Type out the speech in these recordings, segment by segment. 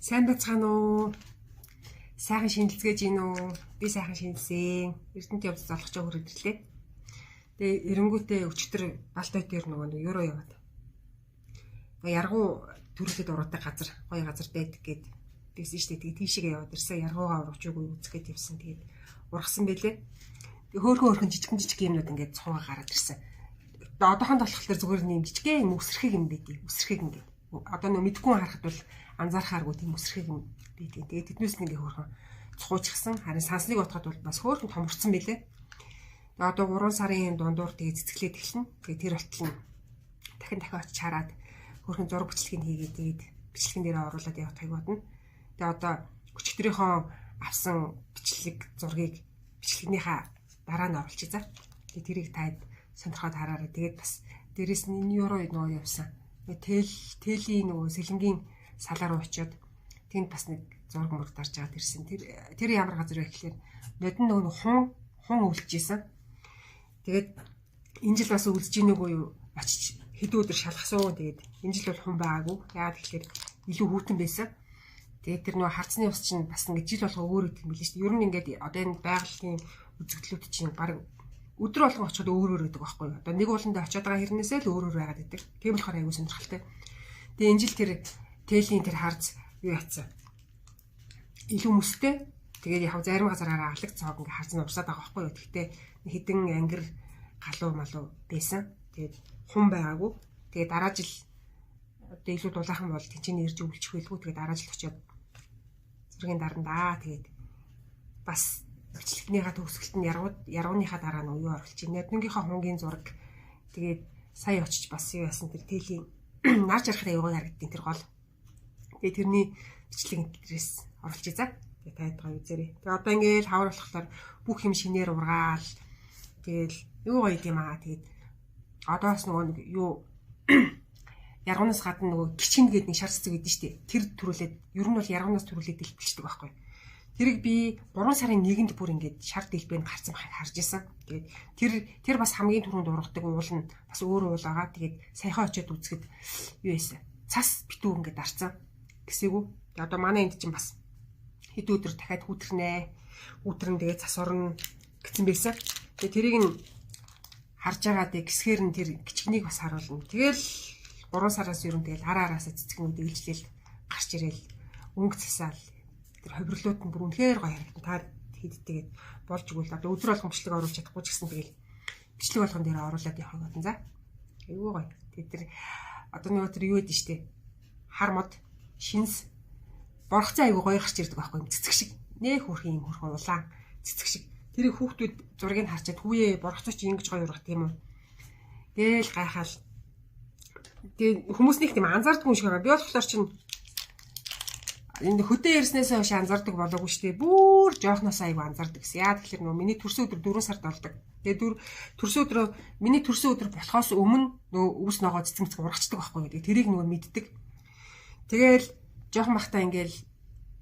Сайн байцгаана уу? Сайхан шинэлцгээж гин үү? Би сайхан шинэлсэн. Эрдэнэт явц золгож хүрээд ирлээ. Тэгээ эренгүүтээ өчтөр Балтай дээр нөгөө нэг юуруу яваад. Яргуу төрөлөд уруутай газар, гоё газар байдаг гэд тэгсэн шүү дээ. Тэгээ тийшээ яваад ирсэн. Яргуугаа ургаж үгүй үзэх гээд явсан. Тэгээд ургасан байлээ. Тэгээ хөөхөн хөөхөн жижигэн жижиг юмнууд ингээд цууга гараад ирсэн. Одоохонд болохоор зүгээр нэг жижигэн юм үсрэхэг юм байдیں۔ Үсрэхэг ингээд. Одоо нөө мэдгүй харахад бол анзаархааргүй тийм үсрэхэг юм байдیں۔ Тэгээд тэднээс нэг хөөхөн цухуйчсан. Харин сансныг бодоход бол бас хөөхөн томорцсон байлээ. Тэгээ одоо 3 сарын дундуур тэгээ цэцгэлээд эхэлнэ. Тэгээ тэр болтол нь дахин дахин очиж хараад хөөхөн зураг бичлэгийг хийгээд тэгээд бичлэгэн дээр оруулаад явахыг бодно. Тэгээ одоо өчигдрийнхөө авсан бичлэг зургийг бичлэгнийхаа дараа нь оруулчих за. Тэгээ тэрийг таад сонирхоод хараарай. Тэгээд бас дээрэс нь энэ юуруу нөгөө явсан. Тэгээ телийн нөгөө сэлэнгийн салаа руу очиод тэнд бас нэг зураг мөр дарж аваад ирсэн. Тэр ямар газар вэ гэхлээр нодон нөгөө хун өвлөж исэн. Тэгээд энэ жил бас өвлөж ийн үгүй юу? Очиж хэдэн өдөр шалгасан. Тэгээд энэ жил бол хун байгаагүй. Яагаад гэхлээр илүү хүүтэн байсан. Тэгээд тэр нөгөө харцны ус чинь бас ингээд жил болго өөр гэдэг юм билээ шүү дээ. Ер нь ингээд одоо энэ байгалийн үзэгдлүүд чинь баг өдөр болгон очиход өөр өөр гэдэг байхгүй юу? Одоо нэг ууланд очиод байгаа хэрнээсээ л өөр өөр байгаад байдаг. Тийм болохоор аягүй сонирхолтой. Тэгээд энэ жил тэр тээлийн тэр харц юу яцсан? Илүү мөстэй. Тэгээд яг зарим газараараа алаг цоог ингээ харц нь урсаад байгаа байхгүй юу? Гэхдээ хэдэн ангир галуу малуу байсан. Тэгээд хум байгаагүй. Тэгээд дараа жил одоо илүү дулаахан бол тэнцэн ирж өвлчих байлгүй. Тэгээд дараа жил очиод зургийн дарна да. Тэгээд бас бичлэгнийхаа төгсгөлт нь яргууныхаа дараа нь юу оруулчих. Ноднонгийнхаа хунгийн зураг. Тэгээд сая очиж бас юу яасан тэр тээлийн нар жарахад аягүй харагдیں тэр гол. Тэгээд тэрний бичлэг дээрээс оруулчих за. Тэгээд таад гоё үзээрэй. Тэгээд одоо ингээл хавар болохоор бүх юм шинээр ургаал. Тэгэл юу гоё юм аа. Тэгээд одоо бас нөгөө нэг юу яргуунаас гадна нөгөө кичэн гэдэг нэг шар цэцэг гэдэг нь шүү дээ. Тэр төрүүлээд ер нь бол яргуунаас төрүүлээд дэлбэлчихдэг байхгүй. Тэрийг би 3 сарын 1-нд бүр ингээд шар дэлбэнд гарсан байхыг харж исэн. Тэгээд тэр бас хамгийн түрүүнд ургадаг уул нь бас өөр уул байгаа. Тэгээд саяхан очиод үзэхэд юу байсан? Цас битүү ингээд дарцсан гэсээгүй. Одоо манай энд чинь бас хэд өдөр дахиад хүүтрнэ. Хүүтрэн тэгээд цас орно гэсэн байсан. Тэгээд тэрийг нь харж байгаа тэг гисгээр нь тэр кичгнийг бас харуулна. Тэгэл 3 сараас ер нь тэгэл ара араасаа цэцгнүүд ээлжлээл гарч ирээл өнгө засаал тэр ховрлууд нь бүр үнэхээр гоё харагдана. Та хэд тэгээд болж игэл одоо өдөр болгон бичлэг оруулж чадахгүй ч гэсэн тэгэл бичлэг болгон дээр оруулаад явах бодно за. Айгүй гоё. Тэгээд тэр одоо нөгөө тэр юу гэдэг штэ. Хар мод шинс борхцоо айгүй гоё гарч ирдэг байхгүй юм цэцэг шиг. Нээ хөөрхөн юм хөөрхөн улаан цэцэг шиг. Тэрийг хүүхдүүд зургийг харчаад хүүе борхцоо чи ингэж гоё ургах юм уу. Тэгээл гайхаал. Тэгээ хүмүүс нэг тийм анзаардгүй юм шиг байгаа. Би болохоор чинь энэ хөдөө ярьснаас хойш анзаардаг болоогүй шүү дээ. Бүр жоохноос айгүй анзаардаг гэсэн. Яа тэгэхээр нөгөө миний төрсөн өдөр 4 сард болдог. Тэгээ төрсөн өдрөө миний төрсөн өдөр болохоос өмнө нөгөө өвс ногоо цэцэг мэцэг ургацдаг байхгүй юу. Тэрийг нөгөө мэддэг. Тэгээл жоохон бахтаа ингээл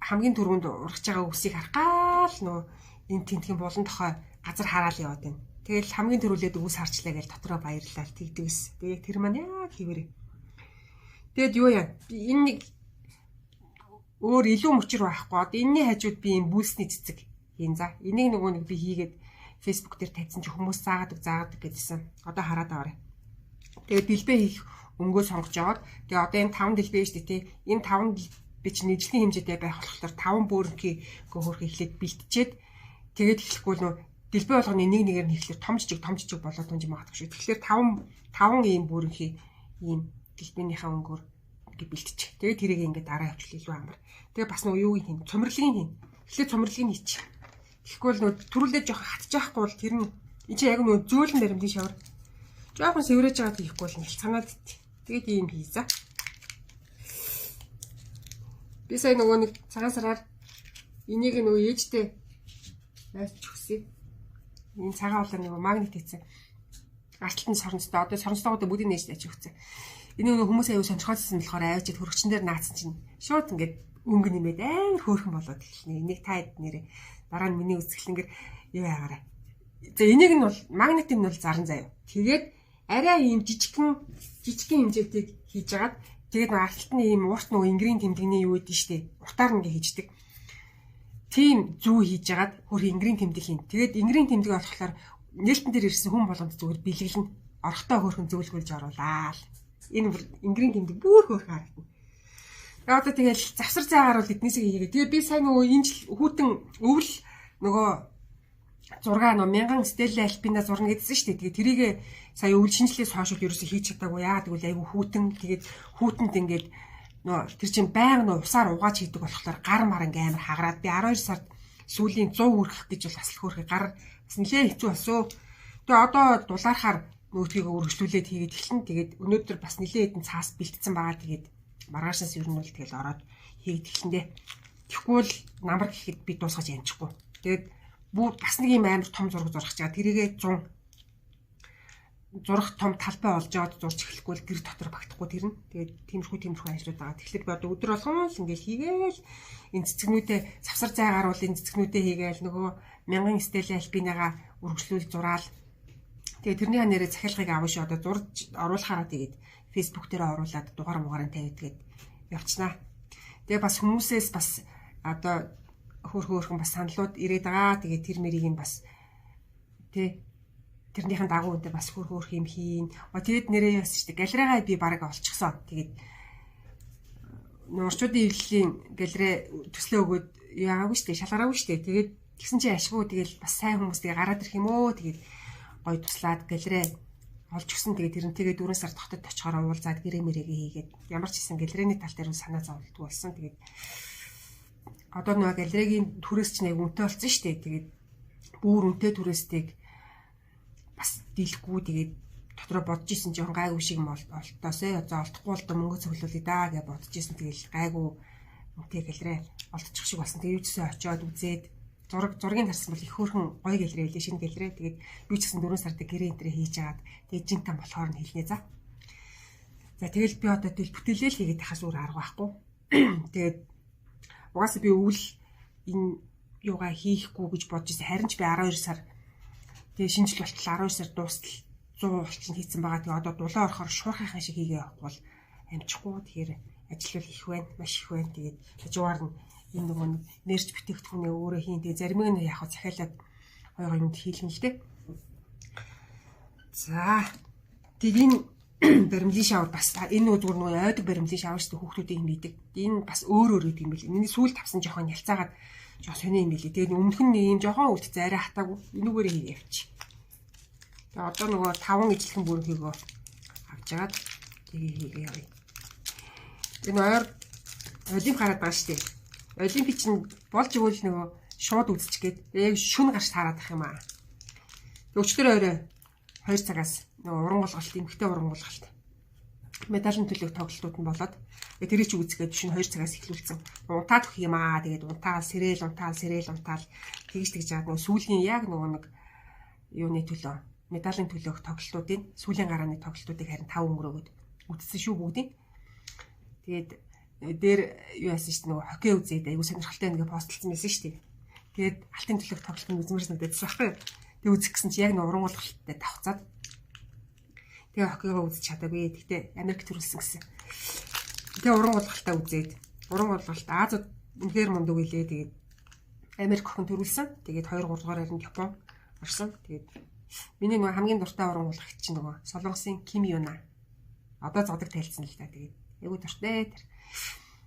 хамгийн түрүүнд ургаж байгаа өвсийг харах гал нөгөө энэ тентхэн булан тохой газар хараал яваад байна. Тэгэл хамгийн түрүүлээд өвс харчлаа гэж дотроо баярлал тэгдэг ус. Тэгээ тэр маань яг хэвээрээ. Тэгэд юу яа? Би энэ нэг өөр илүү мөчр байхгүй. Одоо энэний хажууд би юм бүлсний цэцэг хийн за. Энийг нөгөө нэг би хийгээд Facebook дээр тавьсан чи хүмүүс заагаад гэдсэн. Одоо хараад аваарай. Тэгээд дэлбэ хийх өнгөө сонгож аваад тэгээ одоо энэ 5 дэлбэ шүү дээ тий. Энэ 5 дэлбэ чинь нийлжлийн хэмжээтэй байх болохоор 5 бөөрөнхий хөөрхөн эхлээд бэлтжээд тэгээд эхлэхгүй нөө дэлбэ болгоны нэг нэгээр нь эхлэхээр том жижиг болоод тунж магадгүй шүү. Тэгэхээр 5 ийм бөөрөнхий ийм дэлбэнийхээ өнгөөр ингэ бэлтчих. Тэгээд тэрийг ингээд дараа явуулах илүү амар. Тэгээ бас нөгөө юуг хийн? Цомрлогийн хийн. Эхлээд цомрлогийг хийчих. Тэгэхгүй бол нөгөө түрүүлээд жоохон хатчихахгүй бол тэр нь энэ чинь яг нөгөө зөөлөн баримтын шавар. Жоохон сэврэж байгаад хийхгүй бол нэлцганаад ит. Тэгээд ийм хийзаа. Би сая нөгөө нэг цагаан сараар энийг нөгөө ээжтэй айч өгсөн. Энэ цагаан улаан нөгөө магнит хийсэн. Арталтан соронцтой. Одоо соронцтойгоо бүгдийг нээж айч өгсөн. Энийг нөгөө хүмүүс аюу сонирхоодсэн болохоор авчид хөрөгчн дээр наацсан чинь шууд ингээд өнгө нэмээд амар хөөрхөн болоод эхэлнэ. Энийг та хэд нэрээ дараа нь миний үзэсгэлэнгээр юу яагаарай. За энийг нь бол магнитын нь бол заран заяа. Тэгээд арай ийм жижигхэн хэмжээтэйг хийж агаад Тэгээд нөгөө арталт нь ийм урт нөгөө ингрийн тэмдэгний юу гэдэг штэ. Уртаар ингээ хийждэг. Тийм зүү хийж ягаад хөр ингрийн тэмдэг хийн. Тэгээд ингрийн тэмдэг болохоор нээлтэн дээр ирсэн хүн болгонд зүгээр бэлэглэн орохтой хөөрхөн зөвлөгөөлж оруулаа. Энэ бүр ингрийн тэмдэг бүр хөөрхөн харагдана. Тэгээ одоо тэгэл завсар зайгаар бол эднээсээ хийгээ. Тэгээ би сайн нөгөө энэ жил хүүтэн өвөл нөгөө зураг нөгөө мянган Стелла Альпина зурна гэдсэн шүү дээ. Тэгээ тэрийг сая өвөл шинжилээс хойш л ерөөсөө хийж чадаагүй. Яагаад гэвэл айгүй хүүтэн тэгээд хүүтэнд ингээд нөгөө тэр чинь байнга нөгөө усаар угааж хийдэг болохоор гар мар ингээ амар хагараад би 12 сард сүүлийн 100 хүрэх гэж бол бас л хөөрхий гар бас нэлээ хэцүү болсон. Тэгээ одоо дулаархаар нөгөөдгийг өргөжлүүлээд хийгээд эхэлнэ. Тэгээд өнөөдөр бас нэлээ хэдэн цаас бэлтцсэн байгаа. Тэгээд маргаашаас ер нь бол тэгэл ороод хийгээд эхэлнэ дээ. Тэгэхгүй бол намар гэхэд би дуусгаж амжихгүй. Тэгээд бүр бас нэг юм амар том зураг зурах чаа. Тэрийгээ 100 зурах том талбай олж аваад зурж эхлэхгүй бол гэр дотор багтахгүй тэр нь. Тэгээд тиймэрхүү ажлууд байгаа. Тэгэхээр би одоо өдөр болгон л ингээл хийгээл энэ цэцгнүүдээ завсар зай гарвал энэ цэцгнүүдээ хийгээл нөгөө мянган Стелла Альпинагаа үргэлжлүүл зураал. Тэгээд тэрний нэрээ захиалгыг авах шүү. Одоо зурж оруулахаараа тэгээд Facebook дээр оруулаад дугаар мугарын тавиад тэгээд явчихнаа. Тэгээ бас хүмүүсээс бас одоо хөөрхөн бас саналууд ирээд байгаа. Тэгээд тэр мэрийг нь бас тэ тэрнийхэн дагуу энэ бас хөөрхөн юм хийн. Тэгээд нэрээ яасан шүү дээ. Галерейгаа би бараг олчихсон. Тэгээд нуурчуудын эвлэлийн галерей төслөө өгөөд яагаагүй шүү дээ. Шалгараагүй шүү дээ. Тэгээд тэгсэн чинь ашгүй тэгэл бас сайн хүмүүс тэгээ гараад ирэх юм уу. Тэгээд гоё туслаад галерей олж өгсөн. Тэгээд тэрнтэйгээ 4 сард хотод очихоор уулзаад гэрээ мэрэгээ хийгээд ямар ч гэсэн галерейний тал дээр санаа зовлтгүй болсон. Тэгээд одоо нөгөө галерейгийн түрээс чинь яг үнэтэй болсон шүү дээ. Тэгээд бүр үнэтэй түрээстэйг бас дийлэхгүй тэгээд дотроо бодож исэн жоохон гайгүй шиг юм олтоосээ. За олдохгүй бол мөнгө цуглуулъя даа гэж бодож исэн. Тэгэл гайгүй үнэтэй галерей олдчих шиг болсон. Тэгээд юу ч гэсэн очиод үзээд зургийг харсан бол их хөөрхөн гоё галерей лээ, шинэ галерей. Тэгээд би ч гэсэн 4 сард гэрээ энтрээ хийж агаад тэгээд жин там болохоор нь хэлнэ за. За тэгэл би одоо тэл бүтээлээ л хийгээд тахаас өөр арга байхгүй. Тэгээд угаасаа би өвөл энэ юугаа хийхгүй гэж бодож ирсэн. Харин ч би 12 сар тэгээ шинэ жил болтол 12 сар дуустал 100 болчихно хийцэн байгаа. Тэгээ одоо дулаан орохоор шуурхайхан шиг хийгээ явахгүй бол амжихгүй. Тэгэхээр ажил бол их байна, маш их байна. Тэгээд хажуугаар нь энэ нөгөө нэрч бүтээгдэхүүнээ өөрөө хийн. Тэгээ зарим нь яг захиалаад хоёр юмд хийлнэ л дээ. За тэг энэ баримлын шавар бас энэ нөгөө зүгээр нөгөө ойдог баримлын шавар шүү дээ, хүүхдүүдийн юм хийдэг. Энэ бас өөр өөр гэдэг юм бэл. Миний сүүлд авсан жоохон ялцаагаад жоохон сони юм билээ. Тэгээд өмнөх нь ийм жоохон үлдсэн, арай хатаагүй. Энүүгээрээ хийгээ явчих. Тэгээ одоо нөгөө 5 ижлэхэн бүрхийгөө авч жагаад тэгээ хийгээ явъя. Энэ ойр олимп гараад байгаа шүү дээ. Олимпик чинь болж игэл нөгөө шууд үзчих гээд яг шүн гарч таарад ах юм аа. Өчтөр орой 2 цагаас нөгөө урангуулгалт, эмгтэй урангуулгалт медалийн төлөөх тоглолтууд нь болоод тэрийг чи үзгээд шөнө 2 цагаас эхлүүлсэн. Унтаад өгөх юм аа. Тэгээд унтаал, сэрэл, унтаал, сэрэл, унтаал тэгж тэгж жаад нөгөө сүүлийн яг нөгөө нэг юуны төлөө медалийн төлөөх тоглолтуудын сүүлийн гарааны тоглолтуудыг харин 5 өнгөрөөгөөд үзсэн шүү бүгдийг. Тэгээд дээр юу яасан шүү дээ, нөгөө хоккей үзээд айгуу сонирхолтой нэг постлцсан байсан шүү дээ. Тэгээд алтын төлөөх тоглолтыг үзмээр санагдсан байхгүй юу. Тэгээд үзэх гэсэн чи яг нөгөө урангуулгалттай давхцаад тэгээ хоккейгоо үзэж чадаагүй. Тэгтээ Америк төрүүлсэн гэсэн. Тэгээ урангуулгалтаа үзээд урангуулгалт Азууд үнэхээр мундаг үлээ. Тэгээд Америк охин төрүүлсэн. Тэгээд 2 3 дугаар харин Япон орсон. Тэгээд миний нөгөө хамгийн дуртай урангуулгагч чинь нөгөө Солонгосын Ким Юна. Одоо зодог тайлцсан л да. Тэгээд айгуу дуртай тэр.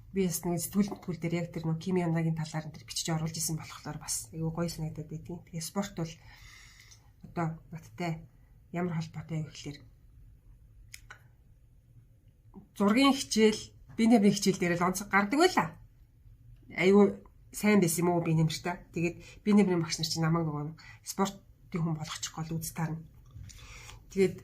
Би бас нэг сэтгүүл дээр яг тэр нөгөө Ким Юнагийн талаар энэ бичиж оруулж исэн болохоор бас айгуу гоё санагдаад байдгийн. Тэгээд спорт бол одоо надтай ямар холбоотой вэ гэхлээр зургийн хичээл, би нэмрийн хичээл дээр л онцгой гардаг байлаа. Айгүй сайн байсан юм уу би нэмэртэй. Тэгээд би нэмрийн багш нар чинь намайг нөгөө спортын хүн болгочих гол үз таарна. Тэгээд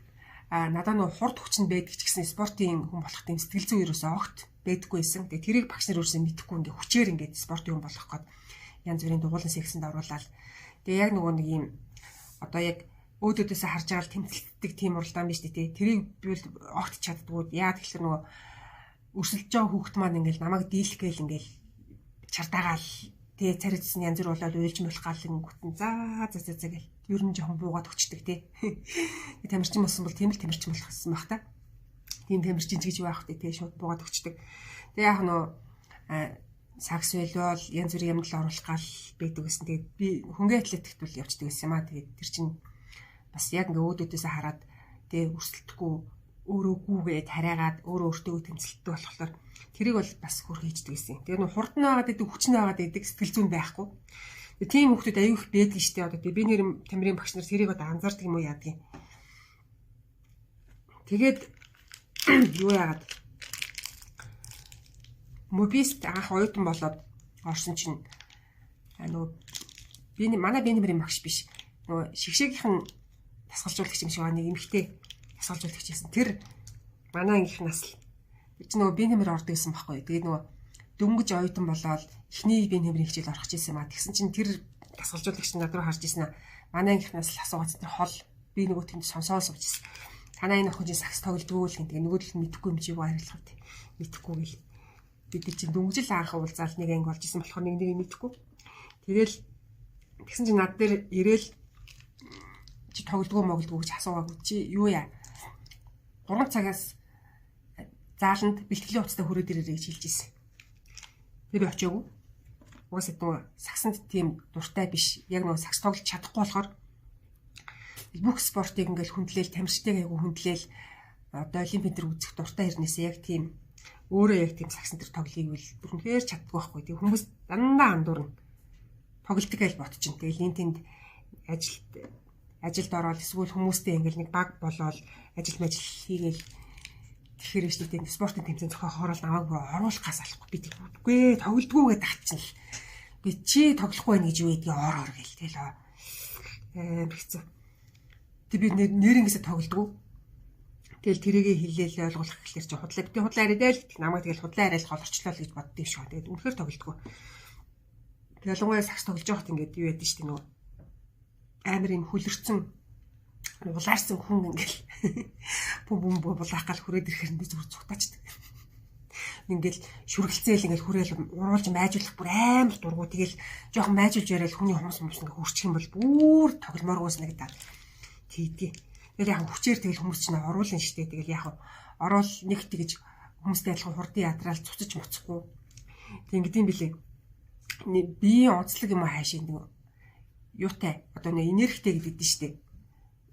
надад нөгөө хурд хүчин байдаг ч гэсэн спортын хүн болох тийм сэтгэл зүй ерөөсөө огт байдаггүй байсан. Тэгээд тэрийг багш нар ерөөсөө мэдэхгүй ингээ хүчээр ингээд спортын хүн болгох гээд янз бүрийн дугуулan секцэнд оруулаад тэгээд яг нөгөө нэг юм одоо яг өөдөөдөөсөө харж байгаа л тэмцэлддэг тийм уралдаан биш үү те. Тэрийг би бол огт чаддгүй. Яа тэгэхээр нөгөө өрсөлдөж байгаа хүүхд маань ингээл намайг дийлэх гээл ингээл чардаагаал тэгээ царайцсан янз бүр болоод уйлж мулах гал ингэгүтэн за за за за гэл ер нь жоохон буугаад өчтдөг те. Тамирчин болсон бол тийм л тамирчин болох гэсэн баг та. Тийм тамирчин гэж юу аах вэ? Тэгээ шууд буугаад өгчдөг. Тэгээ яг нөө сакс байлвал янз бүрийн юмд л оруулах гал байдаг гэсэн. Тэгээд би хөнгөн атлетикт бол явцдаг байсан юм аа. Тэгээд тэр чинь бас яг ингээ өөдөөдөөсөө хараад тэгээ өрсөлдөхгүй өөрөө гүүгээд хараагаад өөрөө өөртөө тэмцэлттэй болохоор тэрийг бол бас хөр хийждэг гэсэн. Тэгээ нөх хурдан байгаад байдаг, хүчин байгаад байдаг, сэтгэл зүйн байхгүй. Тэгээ тийм хүмүүс аюу их байдаг штэ. Одоо би нэр тамирын багш нар тэрийг одоо анзаардаг юм уу яадаг юм. Тэгээд юу яагаад мобист анх оюутан болоод орсон чинь нөгөө би манай бинемрийн багш биш. Нөгөө шигшээгийнх нь дасгалжуулагч юм шиг нэг эмэгтэй дасгалжуулагч байсан. Тэр манай ангийнх нас л тэр чинь нөгөө бинемэр ордог гэсэн байхгүй. Тэгээд нөгөө дөнгөж оюутан болоод эхний бинемрийн хичээл орох гэсэн юм а. Тэгсэн чинь тэр дасгалжуулагч над руу харж ирсэн. Манай ангийнх нас л асуугаад тэр хол би нөгөө тэнд сонсоол сууж ирсэн. Танай энэ охин чинь сакс тоглодгоо л гин. Тэгээ нөгөө л мэдэхгүй юм чи юу хариулах вэ? Мэдэхгүй гэл. Бид нар чинь дөнгөжл анх уулзаал нэг анги болж исэн болохоор нэг нэг мэдэхгүй. Тэгэл тэгсэн чинь над дээр ирээл чи тоглодгоо моглодгоо гэж асуугаагүй. Чи юу яа? 3 цагаас зааланд бэлтгэлийн хугацаа хүрээд ирээрэй гэж хэлж ирсэн. Тэгээ би очиагүй. Угаасаа нөгөө саксанд тийм дуртай биш. Яг нөгөө сакс тоглож чадахгүй болохоор бүх спортыг ингээл хүндлээл, тамирчдыг айгу хүндлээл одоо олимпийн төр үзэх дуртай хэрнээсээ яг тийм өөрөө яг тийм саксан төр тоглоёг бол бүр үнэхээр чаддгүй байхгүй. Тэг хүмүүс дандаа андуурна. Тоглолтог гэж ботчин. Тэгэл энэ тэнд ажилд ороод эсвэл хүмүүстэй ингээл нэг баг болоод ажил мажил хийгээл тэгэхээр шүү дээ. Спортын тэмцээн зохиохоор л намайг бүр оруулах гас алахгүй. Би тэггүй тоглодгоо гэдээ татчихна л. Би чи тоглохгүй байх гэж юу гэдгийг ор ор гэл тэгэл амар хэцүү. Тэг би нэрнгээсээ тоглодгоо. Тэгэл тэрийгэ хэлээл ойлгуулах гэхлээр чи худлаа бити худлаа яриад л намайг тэгэл худлаа яриад холорчлоо л гэж боддгийг шүү. Тэгээд үнэхээр тоглодгоо. Тэг ялангуяа сакс тоглож байхад ингээд юу яд нь шүү дээ нөгөө амар юм хөлөрцөн улаарсан хүн ингээл бүм бүм булаах гал хүрээд ирэхээр би зүгээр цугтаачдаг. Ингээл шүргэлцээл ингээл хүрээл уруулж майжуулах бүр амар дургу. Тэгэл жоохон майжуулж яриад хүний хумс хумс ингээ хөрчих юм бол бүр тогломооргүй санагдаад тийдээ. Тэгэл яг хүчээр тэгэл хүмүүс чинь оруулна штэ. Тэгэл яг орол нэг тэгж хүмүүстэй адилхан хурдан ядраал цуцаж моцохгүй. Тэг ингэдэм билээ. Биеийн онцлог юм уу хайшин нэг юутай одоо нэг энергитэй гэдэг нь штэ.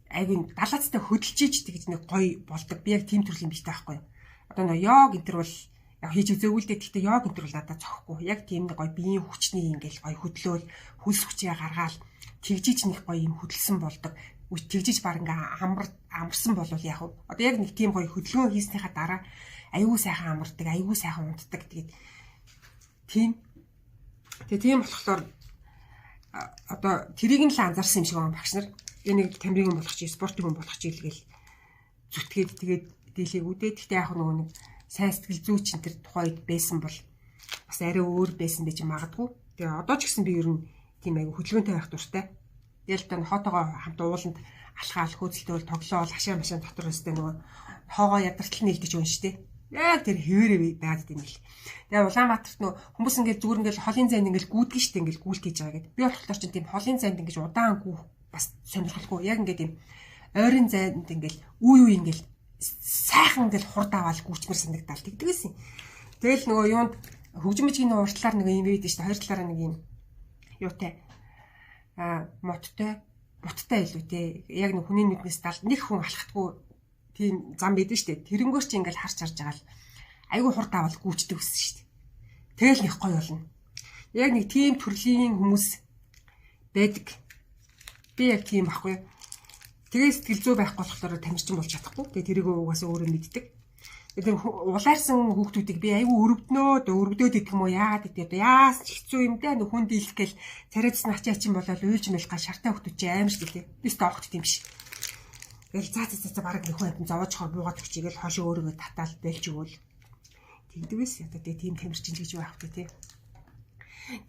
Айгүй далаацтай хөдөлжиж тэгж нэг гоё болдог. Би яг тийм төрлийн биетэй байхгүй юу. Одоо нэг йог энэ төр бол яг хийж үзээгүй л дээ. Гэхдээ йог энэ төр бол надад цохихгүй. Яг тийм нэг гоё биеийн хүчний ингээл гоё хөдлөөл хөлс хүчээ гаргаал тэгжиж нэг гоё юм хөдөлсөн болдог. Тэгжиж баг ингээ амарсан болвол яг одоо яг нэг тийм гоё хөдөлгөөн хийснийхаа дараа аюу сайхан амардаг, аюу сайхан унтдаг. Тэгээд тийм. Тэгээ тийм болохоор одоо тэрийг нь л анзаарсан юм шиг байгаа багш нар. Энийг тамирын хүн болох чи, спортын хүн болох чи гэлгээл зүтгээд тэгээд дийлээгүй дээ. Гэхдээ яг нөгөө нэг сайн сэтгэл зүйч энэ төр тухайд байсан бол бас арай өөр байсан байж магадгүй. Тэгээ одоо ч гэсэн би ер нь тийм айгу хөдөлгөөнтэй байх дуртай. Тэгэл та хотоогоо хамт ууланд алхаал хөөцөлтөөл тоглоол хашаа машин дотор өстэй нөгөө хоогоо ядартал нийлдэж өгнө штэ. Яг тэр хэвээрээ байгаад идэм бил. Тэгээ Улаанбаатарт нөө хүмүүс ингээд зүгээр ингээд холын зайд ингээд гүйдэг штэ ингээд гүйлт хийж байгаа гэд. Би болохоор чинь тийм холын зайд ингээд удаан гүйх бас сонирхолгүй. Яг ингээд юм ойрын зайд ингээд үе үе ингээд сайхан ингээд хурд аваад гүйчмэр санагдаал тэгдэг гэсэн. Тэгэл нөгөө юунд хөгжмөжгийн нөгөө уртлаар нэг юм байдаг штэ. Хоёр талаараа нэг юм юутай моттой буттай илүү те. Яг нэг хүний нүднээс дал нэг хүн алхахгүй тийм зам байдаг штэ. Тэрнгөөр чи ингээл харж харж байгаа л айгүй хурд авал гүйчдэг гэсэн штэ. Тэгэл нэг гоё болно. Яг нэг тийм төрлийн хүмүүс байдаг. Би яг тийм байхгүй. Тэгээ сэтгэл зүй байхгүй болохоор тамирчин болж чадахгүй. Тэгээ тэрийг угаасаа өөрөө мэддэг. Тэр улаарсан хүүхдүүдийг би айгүй өрөвднөө, өрөвдөөд идэх юм уу яагаад гэдэг одоо яасан ч хэцүү юм дээ. Нөх хүн дийлэх гээл царайцсан ачаа чинь болоод уйлж мэлга шартай хүүхдүүд чи амар шүү дээ. Би өстө огт тийм биш. Тэгэл за за за бараг нөхөн амтан зовоож хоор буугаад өгчийгээл хоошоо өөрийгөө татаал байлж өгөөл. Тэгдэг байсан. Одоо тэгээ тийм тамирчин гэж юу аах вэ те.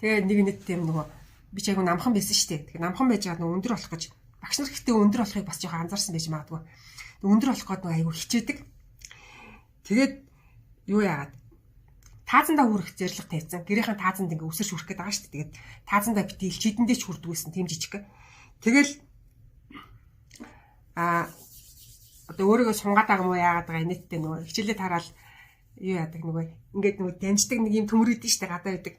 Тэгээ нэг нэг тийм нөгөө би ч айгүй намхан байсан шүү дээ. Тэгээ намхан байж байгаа нөгөө өндөр болох гэж багш нар гэхдээ өндөр болохыг бас жоохон анзаарсан байж магадгүй. Өндөр болох гээд нөгөө айгүй хичээдэг. Тэгээд юу яагаад таазандаа хүрэх зорилго тавьсан. Гэрийнхэн таазанд ингээ өсөрч хүрэх гээд байгаа шүү дээ. Тэгээд таазандаа бити илчидэндээ ч хүрдгүйсэн тийм жижиг. Тэгэл одоо өөрийгөө сунгаад байгаа юм уу яагаад байгаа инээдтэй нөгөө хичээлээ тараал юу яадаг нөгөө ингээд нөгөө дамждаг нэг юм төмөр идэв штэ гадаа байдаг.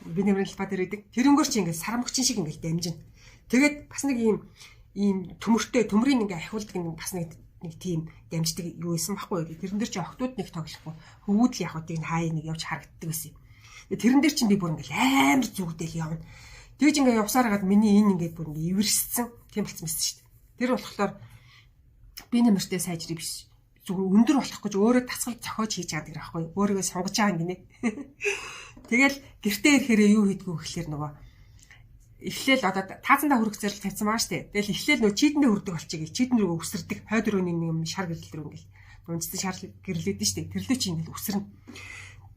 Би нэмрэн талбай дээр идэг. Тэрнгөр чи ингээд сармагчин шиг ингээд дамжина. Тэгээд бас нэг ийм төмөртэй төмрийг ингээд ахиулдаг нэг бас нэг тийм дамждаг юу исэн байхгүй юу. Тэрэн дээр чи охтууд нэг тоглохгүй. Хөвгүүд л яг уу тийг хаяа нэг явж харагддаг байсан юм. Тэрэн дээр чинь би бүр ингээд амар зүгдэл явна. Тэгж ингээд явсаар хагаад миний энэ ингээд бүр ингээд эвэрссэн тийм болцсон байсан шүү дээ. Тэр болохоор би нэмэртэй сайжрыг биш. Зүгээр өндөр болох гэж өөрөө дасгал зохиож хийж байгаа гэх байхгүй. Өөрийгөө сонгож байгаа юм гинэ. Тэгэл гэртээ ирэхээрээ юу хийдгүү гэхлээр нөгөө эхлээл одоо таазандаа хүрэх зэрэг тавьсан байгаа шүү дээ. Тэгэл эхлээл нөгөө чийдэндээ хүрдэг болчих гээл чийдэн рүү өсөрдөг. Хойд рүүний нэг юм шар гэрэл рүү ингээл унцсан шар гэрлээдэн шүү дээ. Тэрлээ чи ингээл өсөрнө.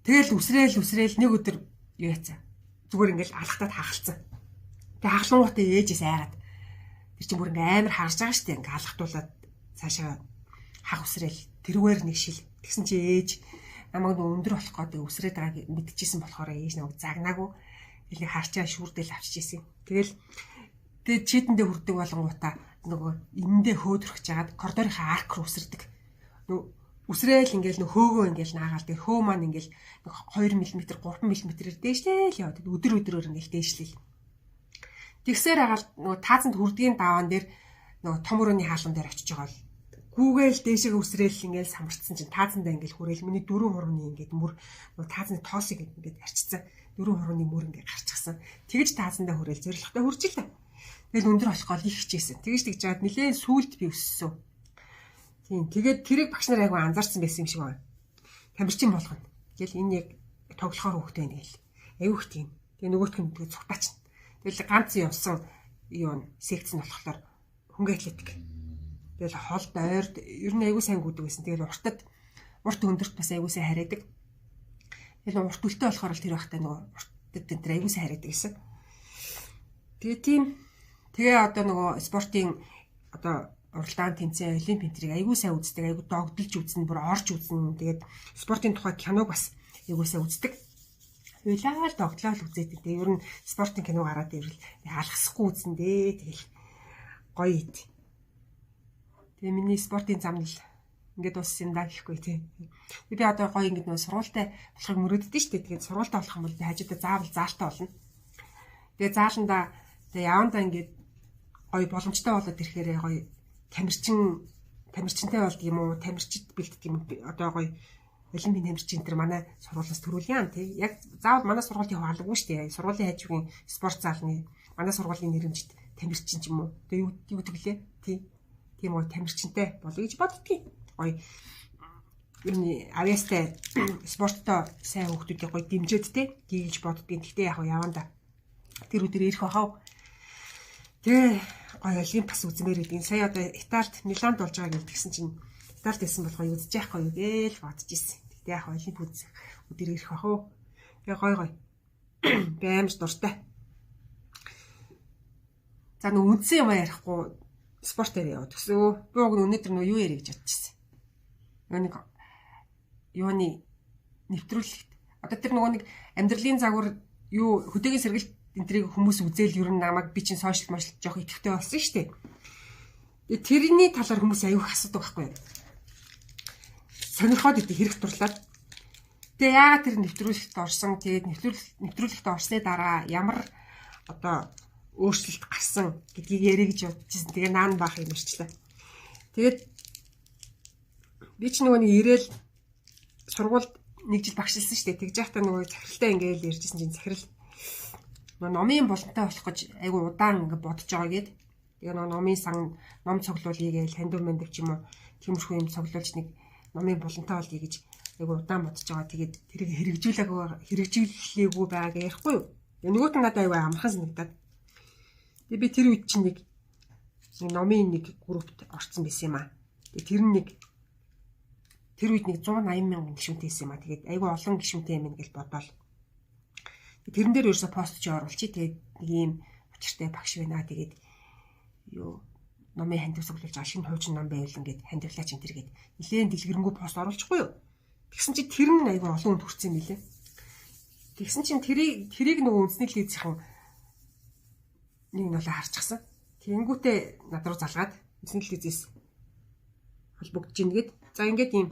Тэгэл үсрээл нэг өдөр юу яцсан. Зүгээр ингээл алхтаад хахалцсан. Тэгээ хахлангуутаа ээжээс айгаад тэр чинь бүр ингээ амар харж байгаа шүү дээ. Ингээ алхтуулаад цаашаа хах үсрээл тэрүүгээр нэг шил. Тэгсэн чи ээж намайг нөө өндөр болох гэдэг үсрээд байгааг мэдчихсэн болохоор ээж намайг загнаагүй. Тэгэл харчаа шүүрдэл авчиж исэн. Тэгэл тэгээ чийдэндээ хүрдэг болонгуудаа нөгөө энэндээ хөөдрөх жагаад коридорынхаа арк руу үсэрдэг. Нөгөө үсрээл ингээл нөх хөөгөө ингээл наагаал тэгээ хөө маань ингээл 2 мм 3 мм-ээр дээшлээл яваад өдөр өдрөөр ингээл дээшлээл. Тэгсээр хагаал нөгөө таазанд хүрдгийн даваан дээр нөгөө том өрөөний хаалган дээр очиж байгаа л гүүгээл дээшээ үсрээл ингээл самарцсан чинь таазандаа ингээл хүрээл миний дөрөв хурууны ингээд мөр нөгөө таазны тоосыг ингээд арчицсан. Дөрөв хурууны мөр ингээд гарчихсан. Тэгэж таазандаа хүрээл зоригтой хурж илээ. Тэгэл өндөр болох гол их хичээсэн. Тэгэж тэгж жаад нилээн сүулт би өссөн. Тийм. Тэгээд тэрийг багш нар айгүй анзаарсан байсан юм шиг байна. Тамирчин болгоно. Тэгэл энэ яг тоглохоор хүүхдээ байна гэл. Айгүй их тийм. Тэгээ нөгөөх нь тэгээ цугтаач. Тэгэл ганц явсан юу н секц нь болохоор хөнгө атлетик. Тэгэл холд ойрд ер нь айгүй сайн гүдэг байсан. Тэгэл уртад урт өндөрт бас айгүй сайн хараадаг. Тэгэл урт үлтэй болохоор л тэр байхтай нөгөө уртад энэ тэр айгүй сайн хараадаг гэсэн. Тэгээ тийм. Тэгээ одоо нөгөө спортын одоо уралдаан тэмцээн олимп энтрийг айгүй сайн үздэг, айгүй догдолж үзнэ, бүр орж үзнэ. Тэгээд спортын тухай киног бас айгүй сайн үздэг. Уйлаал догдлоо л үзээд. Тэгээ ер нь спортын кино гараад ирвэл алхасахгүй үзнэ дээ. Тэгэл гоё ит. Тэгээ миний спортын замнал ингээд дууссан юм да гэхгүй тий. Би одоо гоё ингээд нөө сургуультай болохыг мөрөөддөг шүү дээ. Тэгээд сургуультай болох юм бол би хажуудаа заавал заалтай болно. Тэгээ зааландаа тэгээ явандаа ингээд гоё боломжтой болоод ирэхээрээ гоё тамирчинтай болд юм уу, тамирчид бэлддэг юм одоо гоё олимпийн тамирчин тэр манай сургуулиас төрүүлье тий. Яг заавал манай сургуулийн явах албагүй шүү дээ. Сургуулийн хажуугийн спорт заалны манай сургуулийн нэрэмжит тамирчин ч юм уу. Тэгээ юу гэдэг лээ тий. Тийм гоё тамирчинтай болъё гэж боддгийг. Гоё юуны авьяастай спорттой сайн хүүхдүүдийг гоё дэмжиж тий гэж боддгийг. Гэхдээ яг яванда тэр өдөр ирэх байхав. Тэгээ гоё олимп бас үзмээр гэдэг. Сая одоо Италид Миланд болж байгаа гэж тэгсэн чинь Италид байсан бол гоё үзэж яах вэ гээл бодож ирсэн. Тэгтээ яг олимп үзэх өдөр ирэх бах уу. Тэгээ гоё гоё. Би амар дуртай. За нөө үндсэн юм ярихгүй спорт яриа яваад төсөө. Би уг нь өнөөдөр нөө юу ярих гэж бодчихсон. Нөгөө нэг юуны нэвтрүүлэгт одоо тэр нөгөө нэг амьдралын загвар юу хөдөөгийн сэргэлт энтрийг хүмүүс үзээл ер нь намайг би чинь сошиал мошл жоох идэвхтэй болсон шүү дээ. Тэгээ тэрний талаар хүмүүс аюух асуудаг байхгүй юу? Сонирхоод идэг хэрэг дурлаад. Тэгээ яагаад тэр нэвтрүүлэгт орсон? Тэгээд нэвтрүүлэгт орсны дараа ямар одоо өөрчлөлт гарсан гэдгийг ярих гэж бодчихсон. Тэгээ наан баах юм ярьчлаа. Тэгээд би ч нөгөө нэг ирээл сургуульд нэг жил багшилсан шүү дээ. Тэгж байхдаа нөгөө захиралтай ингээл ярьжсэн чинь захирал номын болонтой болох гэж айгу удаан ингээ бодож байгаа гээд. Тэгээ нөгөө номын сан ном цуглуулъя гээл хандив мандив ч юм уу тиймэрхүү юм цуглуулж нэг номын болонтой болъё гэж айгу удаан бодож байгаа. Тэгээд тэрийг хэрэгжүүлээгүй байгааг ярихгүй юу. Нөгөөт нь надад айгу амархан санагдаад. Тэгээ би тэр үед чинь нэг номын нэг группт орсон байсан юм аа. Тэгээ тэр нь нэг тэр үед нэг 180 мянган гишүүнтэй байсан юм аа. Тэгээд айгу олон гишүүнтэй юм гэж бодоол. Тэрэн дээр ерөөсө пост чи оруулчих. Тэгээд нэг ийм учиртай багш байна. Тэгээд юу номын хандив цуглуулж байгаа шинэ хуучин ном байвал ингээд хандивлаач энэ төр гээд нилээн дэлгэрэнгүй пост оруулчихгүй юу. Тэгсэн чи тэр нь айгүй олон хүнд хүрсэн юм билээ. Тэгсэн чинь тэрийг нөгөө үндэсний телевизийнхэн нэг нолоо харчихсан. Тэнгүүтээ над руу залгаад үндэсний телевизээс Холбогдож ийн гээд. За ингээд ийм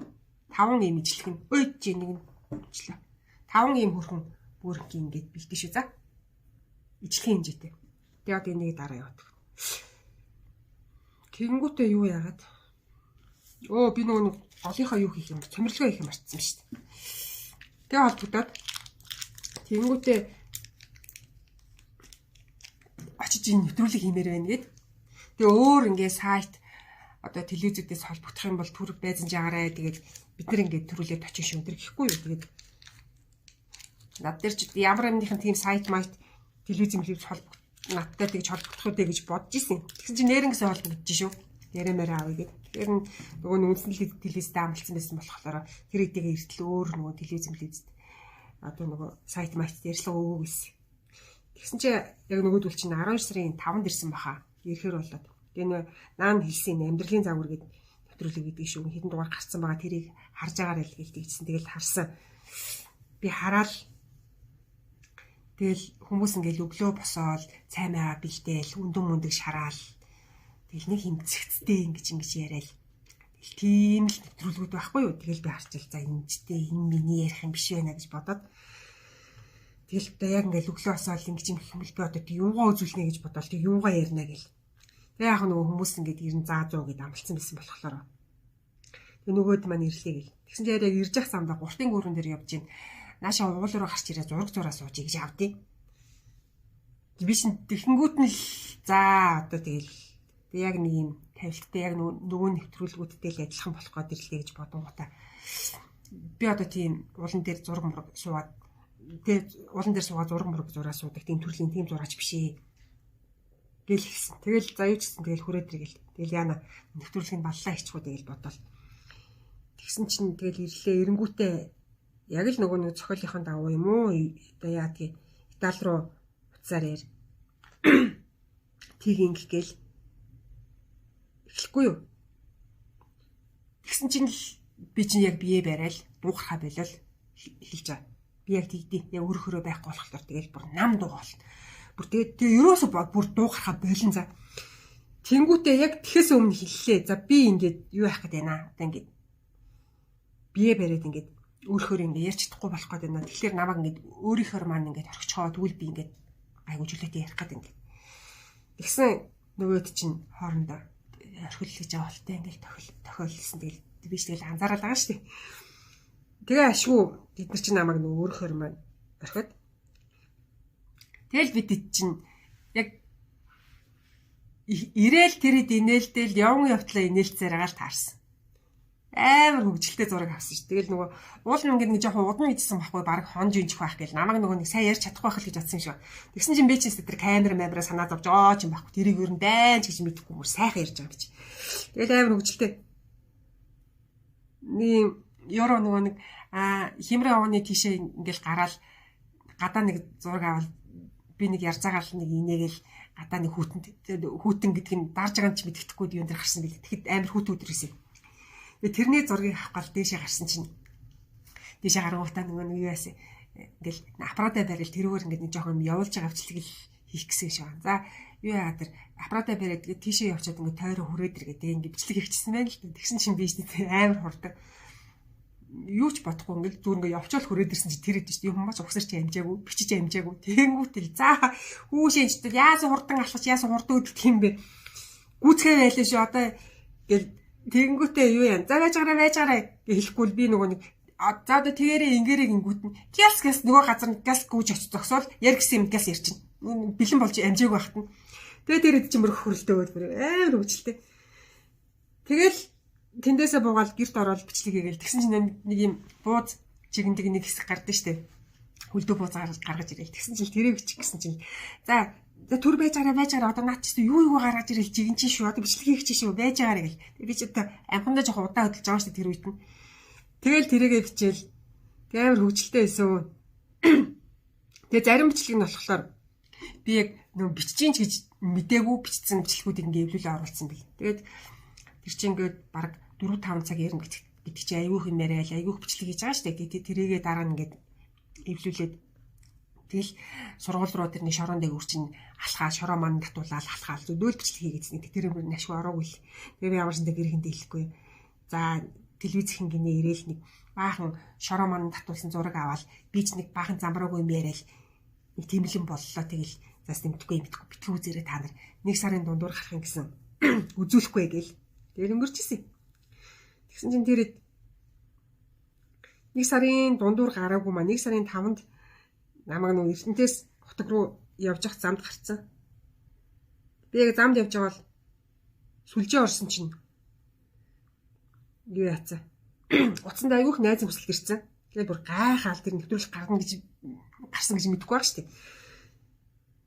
5 ийм ижлэх нь өөж нэг нь ижлээ. 5 ийм хөрхөн бүрэнхий ингээд бэлдэн шүү за. Ижлэхийн хэмжээтэй. Тэгээ одоо энийг дараа яваад. Тэгэнгүүтээ юу яагаад? Өө би нөгөө голынхоо юу хийх юм бэ? Цомирлогоо хийх юм мартсан шүү дээ. Тэгээ холбогдоод тэгэнгүүтээ очиж энэ нэвтрүүлэг хиймээр байна гэд. Тэгээ өөр ингээ сайт одоо телевизүүдээс холбогдох юм бол түр байзан жаагаарай. Тэгээд бид нар ингээд төрүүлээд очих шүү тэр гэхгүй юу. Тэгээд над дээр ч ямар юмныхын тийм сайт майт телевиз мэлвиз холбогд надтай тэгж холбогдох үү гэж бодож исэн. Тэгсэн чинь нэрнгэсээ холбогдож шүү. Яриа мэрэ авъя гэд. Тэгэхээр нөгөө үндэсний телевизтэй амлцсан байсан болохоор тэр хэдийгээ эртэл өөр нөгөө телевиз мэлвизд одоо нөгөө сайт майт ярьслага өгөө гэсэн. Тэгсэн чинь яг нөгөөдөл чинь 12 сарын 5-нд ирсэн баха. Ирэхээр болоод. Тэгээ нөө наан хэлсэн амьдралын загвар гэдэг нэвтрүүлэг гэдэг шүү. Хэдэн дугаар гарцсан байгаа тэрийг харж байгаарай л гэлтэй гэсэн. Тэгэл харсан. Би хараад тэгэл хүмүүс ингээл өглөө босоол цай маяга бэлдээл өндөм мөндөг шараал. Тэгэл нэг хэмцэгцтэй ингэж ингэж яриад. Тэгэл тийм л нэвтрүүлгүүд байхгүй юу. Тэгэл би харчил за энэ энэ миний ярих юм биш байна гэж бодоод тэгэл одоо яг ингээл өглөө босоол ингэж юм гэх юм бол би одоо тэг юугаа үзүүлнэ гэж бодоол тэг юугаа ярина гэл. Тэгээ яг нөгөө хүмүүс ингээд ерэн заа зуу гэд амлцсан байсан болохоор. Тэгээ нөгөөд маань ирлээ гэл. Тэгсэн чинь яг ирж явах замдаа гуртын гүрэн дээр явж гин. Нааша уул руу гарч ирээ зураг зураа сууж гэж авдیں۔ Би чинь тэгэхэнгүүт нь л за одоо тэгэл тэг яг нэг юм тавилттай яг нөгөө нэвтрүүлгүүдтэй л адилхан болох гээд ирлээ гэж бодонгуудаа би одоо тийм уулан дээр зураг мураг суугаад тэг уулан дээр суугаад зураг мураг зураа суудаг тийм төрлийн тийм зураач биш ээ гэл хэлсэн. Тэгэл за юу ч гэсэн тэгэл хүрээд иргээл. Тэгэл яана нэвтрүүлгийг баллаа хийчихүү тэгэл бодоол. Тэгсэн чинь тэгэл ирлээ эренгүүтээ яг л нөгөө нэг зохиолынхон дагуу юм уу одоо яадгийг Итали руу утсаар яар. Тийг ингэх гээл эхлэхгүй юу. Тэгсэн чинь л би чинь яг бие барайл дуугархаа болол хэлж байгаа. Би яг тэгдий. Яг өөрөөхөө байхгүй болохоор тэгэл бүр нам дуугаал. Бүр тэгээд тэгээ ерөөсө бүр дуугархаа болон за. Тэнгүүтээ яг тэгэхээс өмнө хэллээ. За би ингээд юу яах гээд байна. Одоо ингээд бие бариад ингээд өөрөөхөө ингээд ярьж чадахгүй болох гээд байна. Тэгэхээр намайг ингээд өөрийнхөө маань ингээд орхичхоо тэгвэл би ингээд айгуу чөлөөтэй ярих гээд ингээд. Тэгсэн нөгөөд чинь хоорондоо орхил гэж байгаа болтой ингээд тохиолсон. Тэгэл би ч тэгэл анзаараад байгаа шүү дээ. Тэгээ ашгүй бид нар чинь намайг нөгөө өөрөөхөө маань орхиод. Тэгэл бид чинь яг ирээл тэрэд инээлтэл явн явтлаа инээлцээр байгаа л таарсан. Амар хөвгөлтэй зураг авсан ш. Тэгэл нөгөө уул нь ингээд нэг жоохон удан идсэн байхгүй баг хонж инжих байх гэл намайг нөгөө нэг сайн ярьж чадахгүй байх л гэж бодсон юм шиг. Тэгсэн чинь би ч тэр камер мамраа санаа зовж оо ч юм байхгүй. Тэрийг ер нь дайнч гэж мэдэхгүй мөр сайхан ярьж байгаа гэж. Тэгэл амар хөвгөлтэй. Нэг ёро нөгөө нэг химрээ овны тийшээ ингээл гараал гадаа нэг зураг авал би нэг ярьцаагаал нэг инээгээл гадаа нэг хүүтэн гэдэг нь дарж байгаа юм чи мэддэхгүй юун дээр гарсан бил. Тэгэхэд амар хүүтэн өдөр байсан. Тэгээ тэрний зургийг авах гал дээшээ гарсан чинь дээшээ гарангуутаа нөгөө нэг юу яасан ингээл аппаратаа барил тэрүүгээр ингээд нэг жоохон юм явуулж байгаа авчлаг л хийх гэсэн шиг байна. За юу яа тэр аппаратаа бариад тэгээд тийшээ явчаад ингээд тойроо хүрээд иргээ тэгээ ингээд бичлэг хийчихсэн байна л да. Тэгсэн чинь би ч амар хурдан юу ч бодохгүй ингээл зүгээр ингээд явчаал хүрээд ирсэн чи тэр идэв чи юм маш угсарч амжаагүй бичиж амжаагүй тэгэнгүүтэл за хүүшээ ч яасан хурдан алхаж яасан хурдан өдөх юм бэ гүцгээ байлаа шүү одоо гэл тэгэнгүүтээ юу яа за байж байгаарай гэж хэлэхгүй л би нөгөө нэг за одоо тэгээрээ ингээрээ гингүүт нь гяс гяс нөгөө газар нь гяс гүйж очиж зогсоол яар гэсэн юм гяс ярьчин бэлэн болж амжаагүй байхад нь тэгээ тэр хэд чи мөр хөрөлдөө бүр амар хөвчлээ. Тэгэл тэндээсээ буугаал гэрт ороод бичлэг хийгээл тэгсэн чинь нэг юм бууз чигэндэг нэг хэсэг гардаг штэ. Хөлдөө бууз гаргаж ирээл тэгсэн чинь тэрийг бичих гэсэн чинь за түр байж байгаарай одоо наад чи юу гаргаж ирээл чигэн чи шүү одоо бичлэг хийх чи шүү байж байгаарай гэл. Би ч одоо амхандаа жоохон удаа хөдөлж байгаа штэ тэр үед нь. Тэгэл тэрийгээ бичээл тэг амар хөвгөлтэй байсан. Тэгээ зарим бичлэг нь болохоор би яг нөө биччихин ч гэж мдээгүй бичсэн бичлэгүүдийг ингээ эвлүүлээ оруулсан бэл. Тэгээд тэр чинь ингээд баг 4 5 цаг ярина гэдэг чи айгүйх юм яриа л айгүйх бичлэг хийж байгаа шүү дээ. Тэгээд тэрийгээ дараа нь ингээд эвлүүлээд тэгэл сургууль руу тэр нэг шорон дээгүүр чинь алхаа шороо маань татуулаад алхаал зөдөөл бичлэг хийгээдсэн. Тэр юм ашгүй ороогүй л. Тэгээ би ямар ч нэг гэрхэндээ хэлэхгүй. За телевиз хингинээ ирээл нэг баахан шороо ман татуулсан зураг аваад би ч нэг баахан замбраагүй юм яриад нэг тэмлэн боллоо. Тэгэл зас нэмдэхгүй юм битгий үзээрэй та нар. Нэг сарын дундуур гарах юм гэсэн үзүүлэхгүй гээл. Тэгэл өнгөрч исэн. Тэгсэн чинь тэр нэг сарын дундуур гараагүй маа 1 сарын 5-нд намайг нөө Эрдэнтээс хотог руу явж явах замд гарцсан. Би яг замд явж байгаа бол сүлжээ орсон чинь юу яацсан. Утсанд айгүйх найзын хүсэлт ирсэн. Тэгээд бүр гайхаал тэр нэвтрүүлэг гарна гэж гарсан гэж мэдэхгүй байх шүү дээ.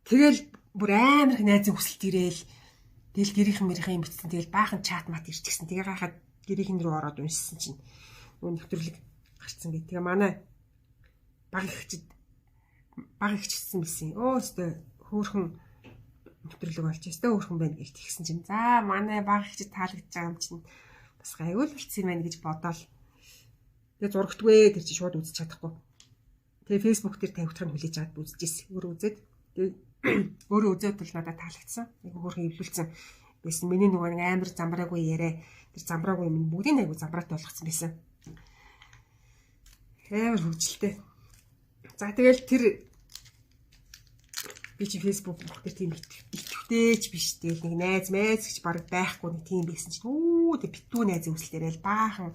Тэгэл бүр амар их найзын хүсэлт ирээл тэгэл гэрийнхэн мэрийнхэн юм бичсэн. Тэгэл баахан чат мат ирчихсэн. Тэгээ гайхаад гэрийнхэн рүү ороод уншсан чинь нөгөө нэвтрүүлэг гарцсан гэ. Тэгээ манай баг ихчсэн байсан. Өө өстой хөөхөн нэвтрүүлэг болж өстой хөөхөн байна гэж тэгсэн чинь за манай баг ихчд таалагдж байгаа юм чинь бас гайгүй л болцсон юм байна гэж бодоол. Тэгээ зурагтгүй тэр чинь шууд үзэж чадахгүй. Тэгээ Facebook дээр тавигдах нь хүлээж аваад үзчихсэн. Өөрөө үзээд тэгээ өөрөө үзээд бол надад таалагдсан. Нэг хөөрхөн эвлүүлсэн байсан. Миний нөгөө нэг амар замбраагүй яриа тэр замбраагүй юм бүгдийг айгүй замбраатай болгоцсон байсан. Амар хөвгөлтэй. За тэгэл тэр би чи Facebook бүх тэр тийм итгэвтэй ч биш. Тэгэл нэг найз майз гэж баг байхгүй нэг тийм байсан чинь үү тэг битүү найз үүсэл дээрэл баахан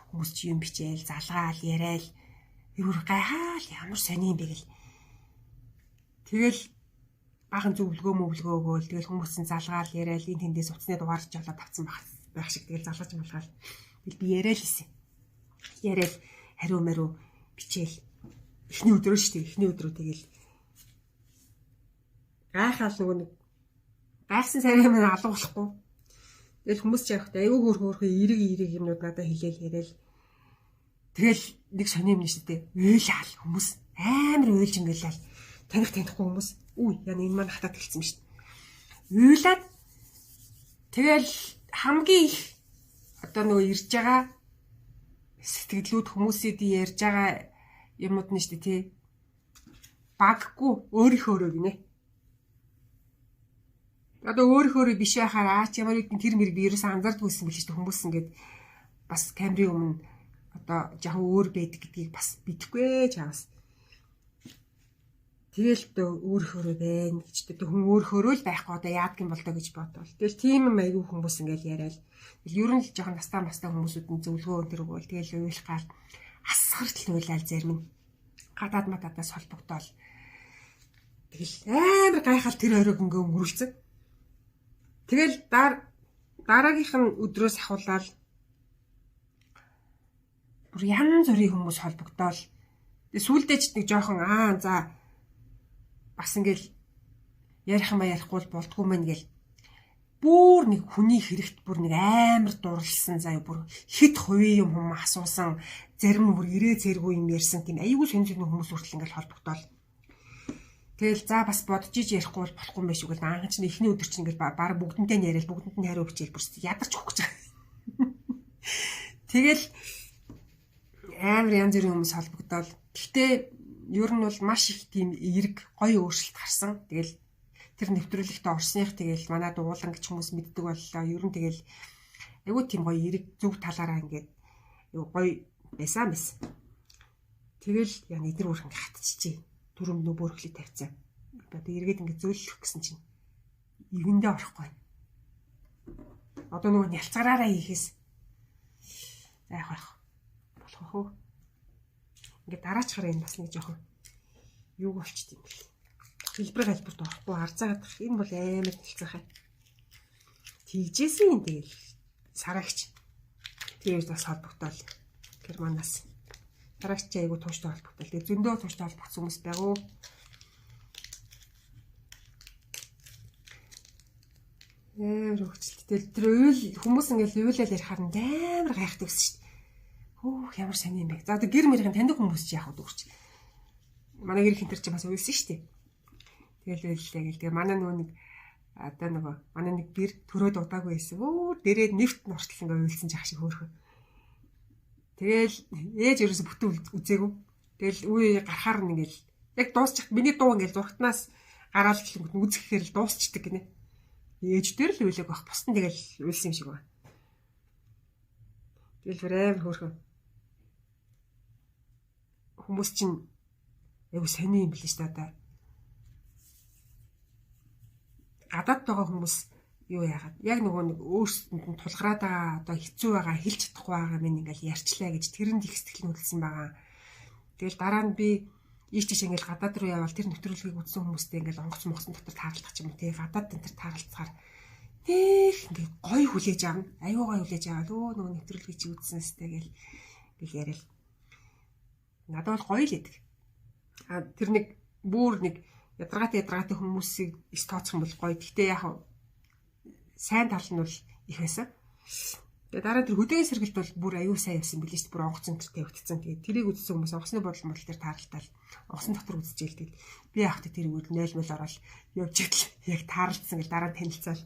хүмүүс чи юм бичээл залгаал яриал өөр гайхаал ямар сони юм бэ гэл. Тэгэл баахан зөвлөгөө мөвлөгөө өгөөл тэгэл хүмүүс чинь залгаал яриал энэ тэндээс утасны дугаар ч жолоод авцсан байх шиг тэгэл залгаж малгаал. Тэгэл би яриал исэн. Яриал хариу мариу бичээл эхний өдрөө шүү дээ. Эхний өдрөө тэгэл гайхаал нөгөө нэг гайхсан сарай минь алга болохгүй. Тэгэл хүмүүс ч явахдаа айгүй хөөр хөөрхөн эрэг юмнууд надад хэлээл яриал. Тэгэл нэг сони юм шүү дээ. Уйлаал хүмүүс амар уйлж ингээл таних танихгүй хүмүүс үу яна энэ маань хатаад хэлсэн юм шүү дээ. Уйлаад тэгэл хамгийн их одоо нөгөө ирж байгаа сэтгэлүүд хүмүүсүүд ярьж байгаа юмнууд нь шүү дээ тий. Баггүй өөрийнхөө өрөө гинэ. Одоо өөрийнхөө биш байхаар аач ямар нэгэн тэр мэрэг би ерөөсөн анзаардаггүйсэн билээ шүү дээ. Хүмүүс ингээд бас камерын өмнө одоо жоохон өөр байдаг гэдгийг бас мэдэхгүй чаавас. Тэгэл одоо өөрийнхөө байна гэж одоо хүн өөрийнхөө л байхгүй одоо яадаг юм бол доо гэж бодвол. Тэгэл тийм юм айгүй хүмүүс ингээд яриад. Тэгэл ер нь л жоохон настай хүмүүсүүд нь зөвлөгөө өнтер өгөөл. Тэгэл уйлах гал асгартал уйлал зарим нь гадаад матадаас холбогдоол. Тэгэл амар гайхал тэр оройг ингээ өнгөрүүлсэн. Тэгэл дараагийнх нь өдрөөс ахуулаад бүр янз бүрийн хүмүүс холбогдоол. Тэгээ сүүлдээ ч нэг жоохон за бас ингээл ярих юм ярихгүй бол болдгоо мэн гэл бүр нэг хүний хэрэгт бүр нэг амар дурлсан заяа бүр хэд хувийн юм хүм асуусан зарим нь бүр ирээ цэргүй юм ярьсан тийм айгүй сонь сонь хүмүүс хүртэл ингээл холбогдоол. Тэгэл за бас бодож иж ярихгүй бол болохгүй юм биш үгүй анх чинь эхний өдөр чинь ингээл баг бүгдэнтэй нь яриад бүгдэнд нь хариу бичээл бүр ядарч өгөх гэж байгаа. Тэгэл амар янз бүрийн хүмүүс холбогдоол. Гэхдээ ер нь бол маш их тийм эерэг гоё өөрчлөлт гарсан. Тэгэл тэр нэвтрүүлэгтээ орсных тэгэл манай дуулан гэж хүмүүс мэддэг боллоо. Ер нь тэгэл айгүй тийм гоё эерэг зөв талаараа ингээд гоё байсан мэс. Тэгэл яа эдгээр бүр ингээд хатчихжээ. Түрөм нөө бөөрхлийг тавьцсан. Одоо эргээд ингээд зөөлөх гэсэн чинь ивэндээ орохгүй. Одоо нөгөө нялцгараараа хийхээс за яах вэ? Болох уу? Ингээд дараачхаар энэ бас нэг жоохон юуг болчт юм бэл. Хэлбэр галбирт орохгүй арзаагаад энэ бол амар нэлцэнхай. Тэгжээсэн юм тэгэл сарагч. Тэр бас холбогдоол Германаас. Сарагч айгу тууштай холбогдоол. Тэгээ зөндөө тууштай холбогдсон хүмүүс байгуу. Амар хөвчлөлт. Тэгэл тэр уйл хүмүүс ингээл уйлал ярихаар нь амар гайхдаг гэсэн шүү дээ. Хөөх ямар сони юм бэ. За одоо гэр мэрийн таньдаг хүмүүс чи яах вэ дүүрч. Манай гэр хинтэр чи бас уйлсан шүү дээ. Тэгэл уйллаа гэл. Тэгээ манай нөгөө нэг одоо нөгөө манай нэг бэр төрөөд удаагүй байсан. Өөр дээрээ нефт нь ортол ингээ уйлсан жах шиг хөөрхөн. Тэгэл ээж ерөөсө бүтэн үзээгүй. Тэгэл үе гарахаар нь ингээл яг дуусчих. Миний дуу ингээл зургатнаас гараал гэлэнгүүт үзэхээр л дуусчдаг гинэ. Ээж дээр л уйлаг байх. Бус нь тэгэл уйлсан юм шиг байна. Тэгэл бүр амар хөөрхөн. Хүмүүс чинь айгу сони юм билээ шүү дээ одоо. Гадаад байгаа хүмүүс юу яагаад яг нөгөө нэг өөрсдөнд нь тулгараад байгаа одоо хэцүү байгаа хэлж чадахгүй байгаа минь ингээл ярьчлаа гэж тэрэнд их сэтгэл хөдлөсөн байгаа. Тэгэл дараа нь би ийш тийш ингээл гадаад руу явбал тэр нэвтрүүлгийг үзсэн хүмүүстэй ингээл онгоц монгоцон дотор таарлах ч юм уу тий гадаад энэ төр таарлцгаар нэх ингээд гоё хүлээж авна. Аюу гоё хүлээж аваад өө нөгөө нэвтрүүлгийг чи үзсэн сте гэл гэл яриад. Надад бол гоё л идэг. А тэр нэг бүр нэг ядаргаатай хүмүүсийг ис тооцох юм бол гоё. Гэхдээ яг сайн тал нь бол их байсан. Тэгээ дараа тэр хөдөөгийн сэргэлт бол бүр аюу сайн явсан билээ шүү дээ. Бүр онгоц энэ төр тавигдсан. Тэгээ тэрийг үзсэн хүмүүс онгоцны бодол модал дээр таарлтал онгоцон дотор үзчихэл тэгэл би яг тэр тэрийг 0 мөл ороод явж идэл яг таарлцсан гэл дараа нь танилцаал.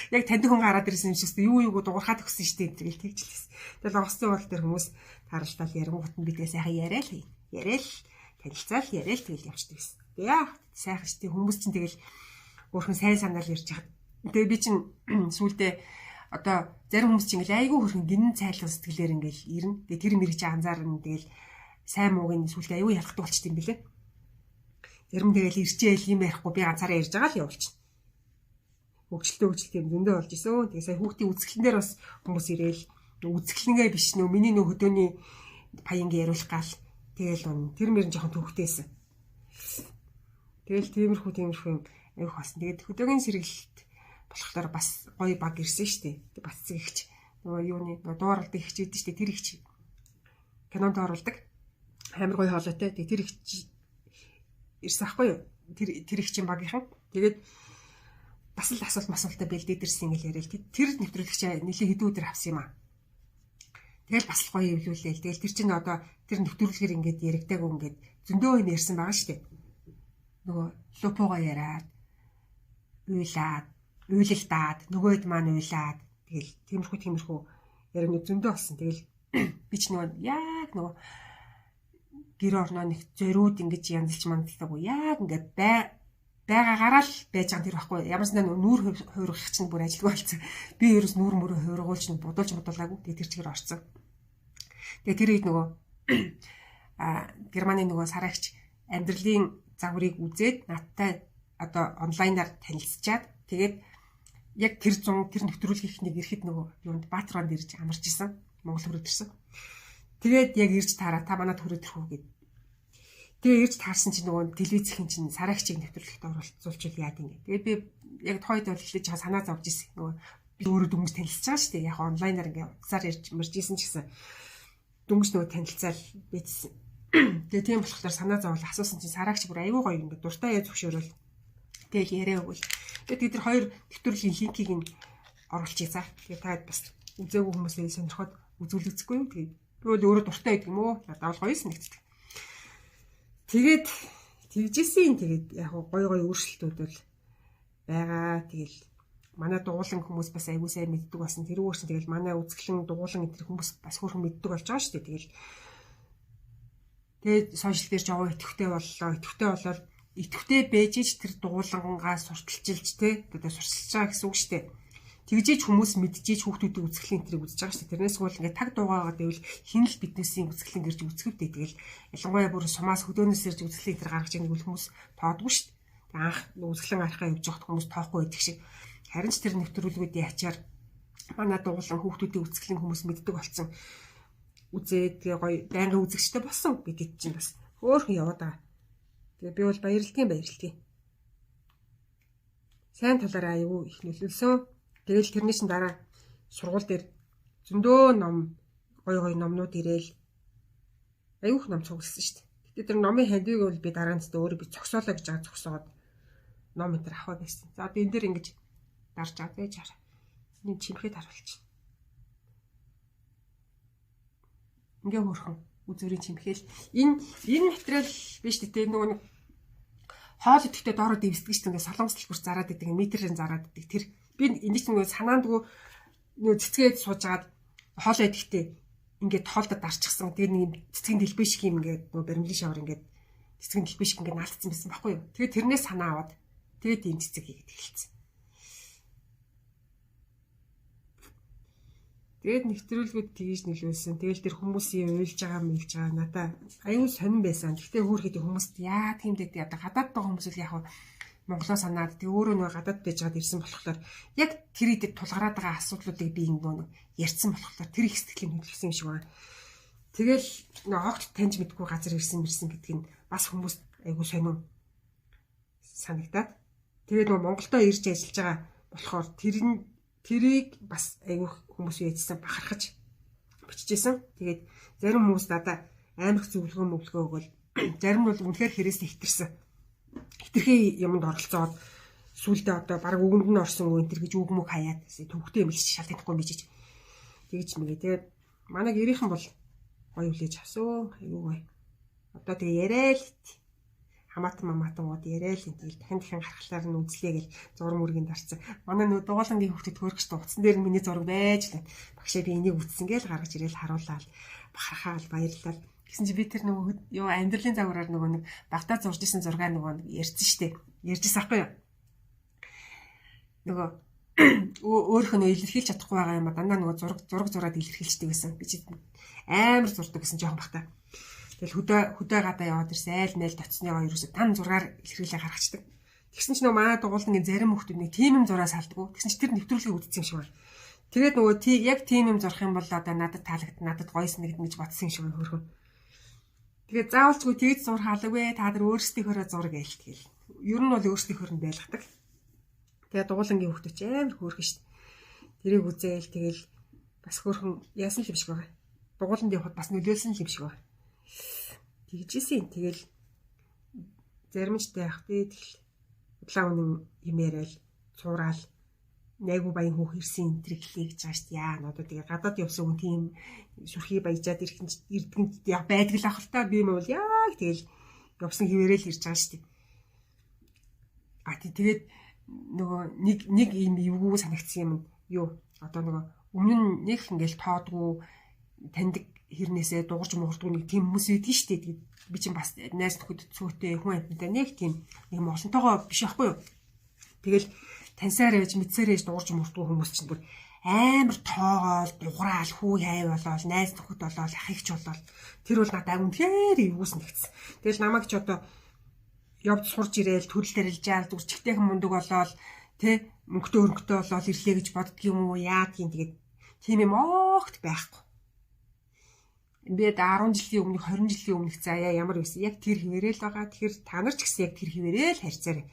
Яг таньдаг хүн гараад ирсэн юм шиг юу юуг дуурхаад өгсөн шүү дээ тэгэл тэгжлээс. Тэгэл онгоцны бодол дээр хүмүүс таарлтал ярингуут нь би тэгээ сайхан яриа л яриа л танилцаал яриа л тэгэл явчихдаг гэсэн. Тэгээ яах сайхан шүү дээ хүмүүс чинь тэгэл өөрхөн сайн санаал ярьж хаад. Тэгээ би чинь сүулдэ одоо зарим хүмүүс чинь ингээл айгүй хөрхэн гинэн цайлган сэтгэлээр ингээл ирнэ. Тэгээ тэр мэрэгч анзаарна. Тэгэл сайн мууг нь сүултээ айгүй ялгадаг болчт юм билээ. Зарим тэгэл ирчээл юм ярихгүй би ганцаараа ярьж байгаа л явуулчихна. Хөгжилтэй юм зөндөө болж исэн. Тэгээ сая хүүхдийн үзэсгэлэн дээр бас хүмүүс ирээл үзэсгэлэнгээ биш нөө миний нөө хөдөөний паянгийн яриулах гал тэгэл ун тэр мөр нь жоохон төвхтэйсэн. Тэгэл тиймэрхүү юм айгүйх болсон. Тэгээд хөдөөгийн сэргэлт болохоор бас гоё баг ирсэн шүү дээ. Бас цэцэг ихч нөгөө юуны нөгөө дуурлдаг ихч гэдэг шүү дээ. Тэр ихч кинонд оруулдаг. Амар гоё хоолойтой. Тэгээ тэр ихч ирсэн ахгүй юу? Тэр ихчийн багийнхан. Тэгээд бас л асуулт масуултаа бэлдээд ирсэн ингээл яриа л. Тэр нэвтрүүлэгч нэлээ хэдэн өдөр авсан юм аа. Тэгэл бас л гоё эвлүүлээл. Тэгэл тэр чинь одоо тэр нэвтрүүлгээр ингээд яригдаагүй ингээд зөндөө юм ярьсан байгаа шүү дээ. Нөгөө лупугаа яриад уйлаад уйлалдаад нөгөөд маань уйлаад тэгэл тиймэрхүү ярианууд зөндөө болсон. Тэгэл би ч нөгөө яг нөгөө гэр орноо нэг зориуд ингэж янзлж мандалтаагүй яг ингээд байгаагаараа л байж байгаа тэр байхгүй. Ямар ч нүүр хуургах чинь бүр ажилгүй болсон. Би ерөөс нүүр мөрөө хуургуулж бодуулж бодуулаагүй. Тэгээ тэр чигээр орцсон. Тэгээ тэр үед нөгөө Германы нөгөө сараагч амьдралын загварыг үзээд надтай одоо онлайнаар танилцчаад тэгээд яг тэр зун тэр нэвтрүүлгийнхнийг ирэхэд нөгөө юунд Баатарганд ирж амарч исэн. Монгол хүрээд ирсэн. Тэгээд яг ирж таараа та манад хүрээд ирэх үү гэд. Тэгээ ирж таарсан чинь нөгөө телевизхийн чинь сараагчийг нэвтрүүлэгт оролцуулчвал яад юм бэ. Тэгээд би яг тойд бол эхлэж байгаа санаа зовж исэн. Нөгөө би өөрөө дөнгөж танилцж байгаа шүү дээ. Яг онлайнаар ингээ утсаар ярьж мэрж исэн ч гэсэн дөнгөж нөгөө танилцаал бийдсэн. Тэгээ тийм болохоор санаа зовол асуусан чинь сараагч бүр аюу гоё ингээ дуртай яа зөвшөөрөл. Тэгэл яриа өгвөл. Тэгээд бид нар хоёр нэвтрүүлгийн линкийг нь оруулчихъя за. Тэгээд та бас үзээгүй хүмүүсээ сонирхоод үзүүлэхгүй юу. Тэгээд би бол өөрөө дуртай байдаг юм уу? Надад бол гоё санагддаг. Тэгээд тэгжсэн. Тэгээд яг гоё гоё өөрчлөлтүүд бол байгаа. Тэгэл манай дугуулan хүмүүс бас аягүй сайн мэддэг болсон. Тэр үүгээр чинь тэгэл манай үзэсгэлэн дугуулan энэ хүмүүс бас хөөрхөн мэддэг болж байгаа шүү дээ. Тэгэл тэгээд сошиал дээр жоо идэвхтэй боллоо. Идэвхтэй болоод идэвхтэй байж ич тэр дугуулангаа сурталчилж те одоо сурчилж байгаа гэсэн үг шүү дээ. Тэгжээч хүмүүс мэдчихэж хүүхдүүдийн үзэсгэлэн тэрийг үзэж байгаа шүү дээ. Тэрнээс гол ингээд таг дуугаагаад байвал хин л биднээсийн үзэсгэлэн гэрж үзэхвдээ. Тэгэл ялангуяа бүр сумаас хөдөөнөөс ирж үзэсгэлэн тэр гаргаж байгаа нэг хүмүүс тоодгүй шүү дээ. Анх үзэсгэлэн гарахаа явж байхад хүмүүс тоохгүй байдаг шиг. Харин ч тэр нэвтрүүлгүүдийн ачаар манай дугуулan хүүхдүүдийн үзэсгэлэн хүмүүс мэддэг болсон. Үзээд тэгээ гоё байнгын үзэгчтэй болсон бидэд чинь бас хөөхөн яваад байгаа. Тэгээ би бол баярлалтай. Сайн талаараа аюу их нөлөөлсөн. Тэгэл тэрний чинь дараа сургууль дээр зөндөө ном гоё гоё номнууд ирээл аюух ном цугласан шүү дээ. Гэтэ тэр номын хандивыг бол би дараа нь өөрөө би цогсоолоо гэж байгаа цогсоод ном энэ төр авах байсан. За одоо энэ дээр ингэж дарж байгаа байж хараа. Энэ чимхэд харуулчих. Ингээ хөөрхөн үзүүрийн чимхэл. Энэ материал биш үү нөгөө нэг хоол идэхдээ доороо дэвсдэг шүү дээ. Ингээ солонгос дэлгүүр зараад идэг, метрээр зараад идэг. Тэр би энэ чинь нөгөө санаандгүй нөгөө цэцгээд сууж агаад хоол идэхдээ ингээд тоолдод дарчихсан. Тэр нэг юм цэцгийн дэлбэ шиг юм ингээд нөгөө баримлын шавар ингээд цэцгийн дэлбэ шиг ингээд наалтсан байсан байхгүй юу. Тэгээд тэрнээс санаа аваад тэгээд ийм цэцэг хийгээд эхэлсэн. Тэгээд нэвтрүүлгүүд тэгж нөлөөлсөн. Тэгэл тэр хүмүүсийн уйлж байгаа мэлж байгаа надаа аюул сонирн байсан. Гэхдээ хөөр хэдий хүмүүст яа тийм дээ одоо гадаад байгаа хүмүүс л яг Монголоо санаад тэг өөрөө нөгөө гадаад байж байгаад ирсэн болохоор яг тэр идэд тулгараад байгаа асуудлуудыг би нөгөө ярьсан болохоор тэр их сэтгэлийн хөдөлгсөн юм шиг байна. Тэгэл нөгөө огт таньж мэдгүй газар ирсэн мэрсэн гэдг нь бас хүмүүст айгүй сонирн санагдаад тэгээд нөгөө Монголдо ирж ажиллаж байгаа болохоор тэрийг бас айгүй хүмүүс яжсан бахархаж бичижсэн. Тэгээд зарим хүмүүс надаа амар их зөвлөгөө мөвлөгөө өгөөл зарим нь бол үнэхээр хэрээсээ хитэрсэн. Хитрхи юмд оролцоод сүүлдээ одоо баг үгэнд нь орсон үе энэ төр гэж үг мөг хаяад төвхтэй юм л шал танихгүй бичиж тэгж мэгээ. Тэгээд манай гэрийнхэн бол гоё хүлээж авсан. Айгүй гоё. Одоо тэгээ яриа л хамаатан мамаатангууд яриа л тэгэл дахин дахин гаргахлаар нь үзлээ гэл зураг мөргийн дарцсан. Манай нөө дугуулангийн хүүхдэд хөөргөж утсан дээр нь миний зураг байж л багшаа би энийг үзсэн гээл гаргаж ирээл харуулаад бахархаал баярлал. Тэгсэн чи би тэр нөгөө юу амьдралын загвараар нөгөө нэг багтаа зурж исэн зургаа нөгөө нэг ярьсан штэ. Ярьжсэн аахгүй юу? Нөгөө өөрөх нь илэрхийлж чадахгүй байгаа юм а дандаа нөгөө зураг зураад илэрхийлждэг байсан. Би чи амар зурдаг гэсэн жоохон багтаа. Тэгэл хөдөө гадаа яваад ирсэн айл майл тоцсныгоо ерөөсө тан зургаар илэрхийлээ гаргацдаг. Тэгсэн чинь нөгөө манай дугуулнгийн зарим хүмүүс нэг тийм юм зураа салдаггүй. Тэгсэн чинь тэр нэвтрүүлгийг үзсэн юм шиг байна. Тэгээд нөгөө яг тийм юм зурх юм бол одоо надад таалагдана, надад гоё санагдана гэж бодсон юм шиг байна хөрхөн. Тэгээд заавалчгүй тэгж зурх алаагүй та нар өөрсдийнхөөрөө зураг айл тэгэл. Ер нь бол өөрсдийнхөөр нь байлгадаг. Тэгээд дугуулангийн хүүхдүүд ч амар хөөрхөн шүү дээ. Тэрийг үзээл тэгэл бас хөөрхөн яасан л юм шиг байгаа. Дугууланд явхад бас нөлөөлсөн л юм шиг байна. Тэгжсэн. Тэгэл зарим ч таах тий тэгэл удлаа үнэн юм яриад цуураал найгуу баян хүүх ирсэн энэ төр гэлээ гэж байгаа шүү дээ. Яа одоо тэгээ гадаад явсан хүн тийм сүрхий баяжаад ирэх нь ирдэг нь яг байдаг л ах л та би юм бол яг тэгэл явсан хിവэрэл ирж байгаа шүү дээ. А тий тэгээд нөгөө нэг юм эвгүй санагдсан юм юу одоо нөгөө өмнө нь нэг ингээл тоодгүй таньдаг хэрнээсээ дуурж муурдгүй нэг тийм хүмүүс байдгийн шүү дээ. Тэгээд би чинь бас найз нөхөд цөөтэй хүн амьтантай нэг тийм нэг олонтойгоо биш байхгүй юу. Тэгэл таньсаар байж мэдсээр байж дуурж муурдгүй хүмүүс чинь бүр амар тоогоол дуграал хүү хай болоод найз нөхөд болоод ах ихч болоод тэр бол надад үнэхээр эвгүй санагдсан. Тэгэл намайг ч одоо явд сурж ирээл төрөл дэрэлжаал зүр чигтэйхэн мундаг болоод тэ мөнгөтэй өрөнгөтэй болоод ирлээ гэж боддөг юм уу яадгийн тэгээд тийм юм огт байхгүй. Би 10 жилийн өмнөх 20 жилийн өмнөх заяа ямар байсан яг тэр хിവэрэл байгаа. Тэгэхээр та нар ч гэсэн яг тэр хിവэрэл харьцаарай.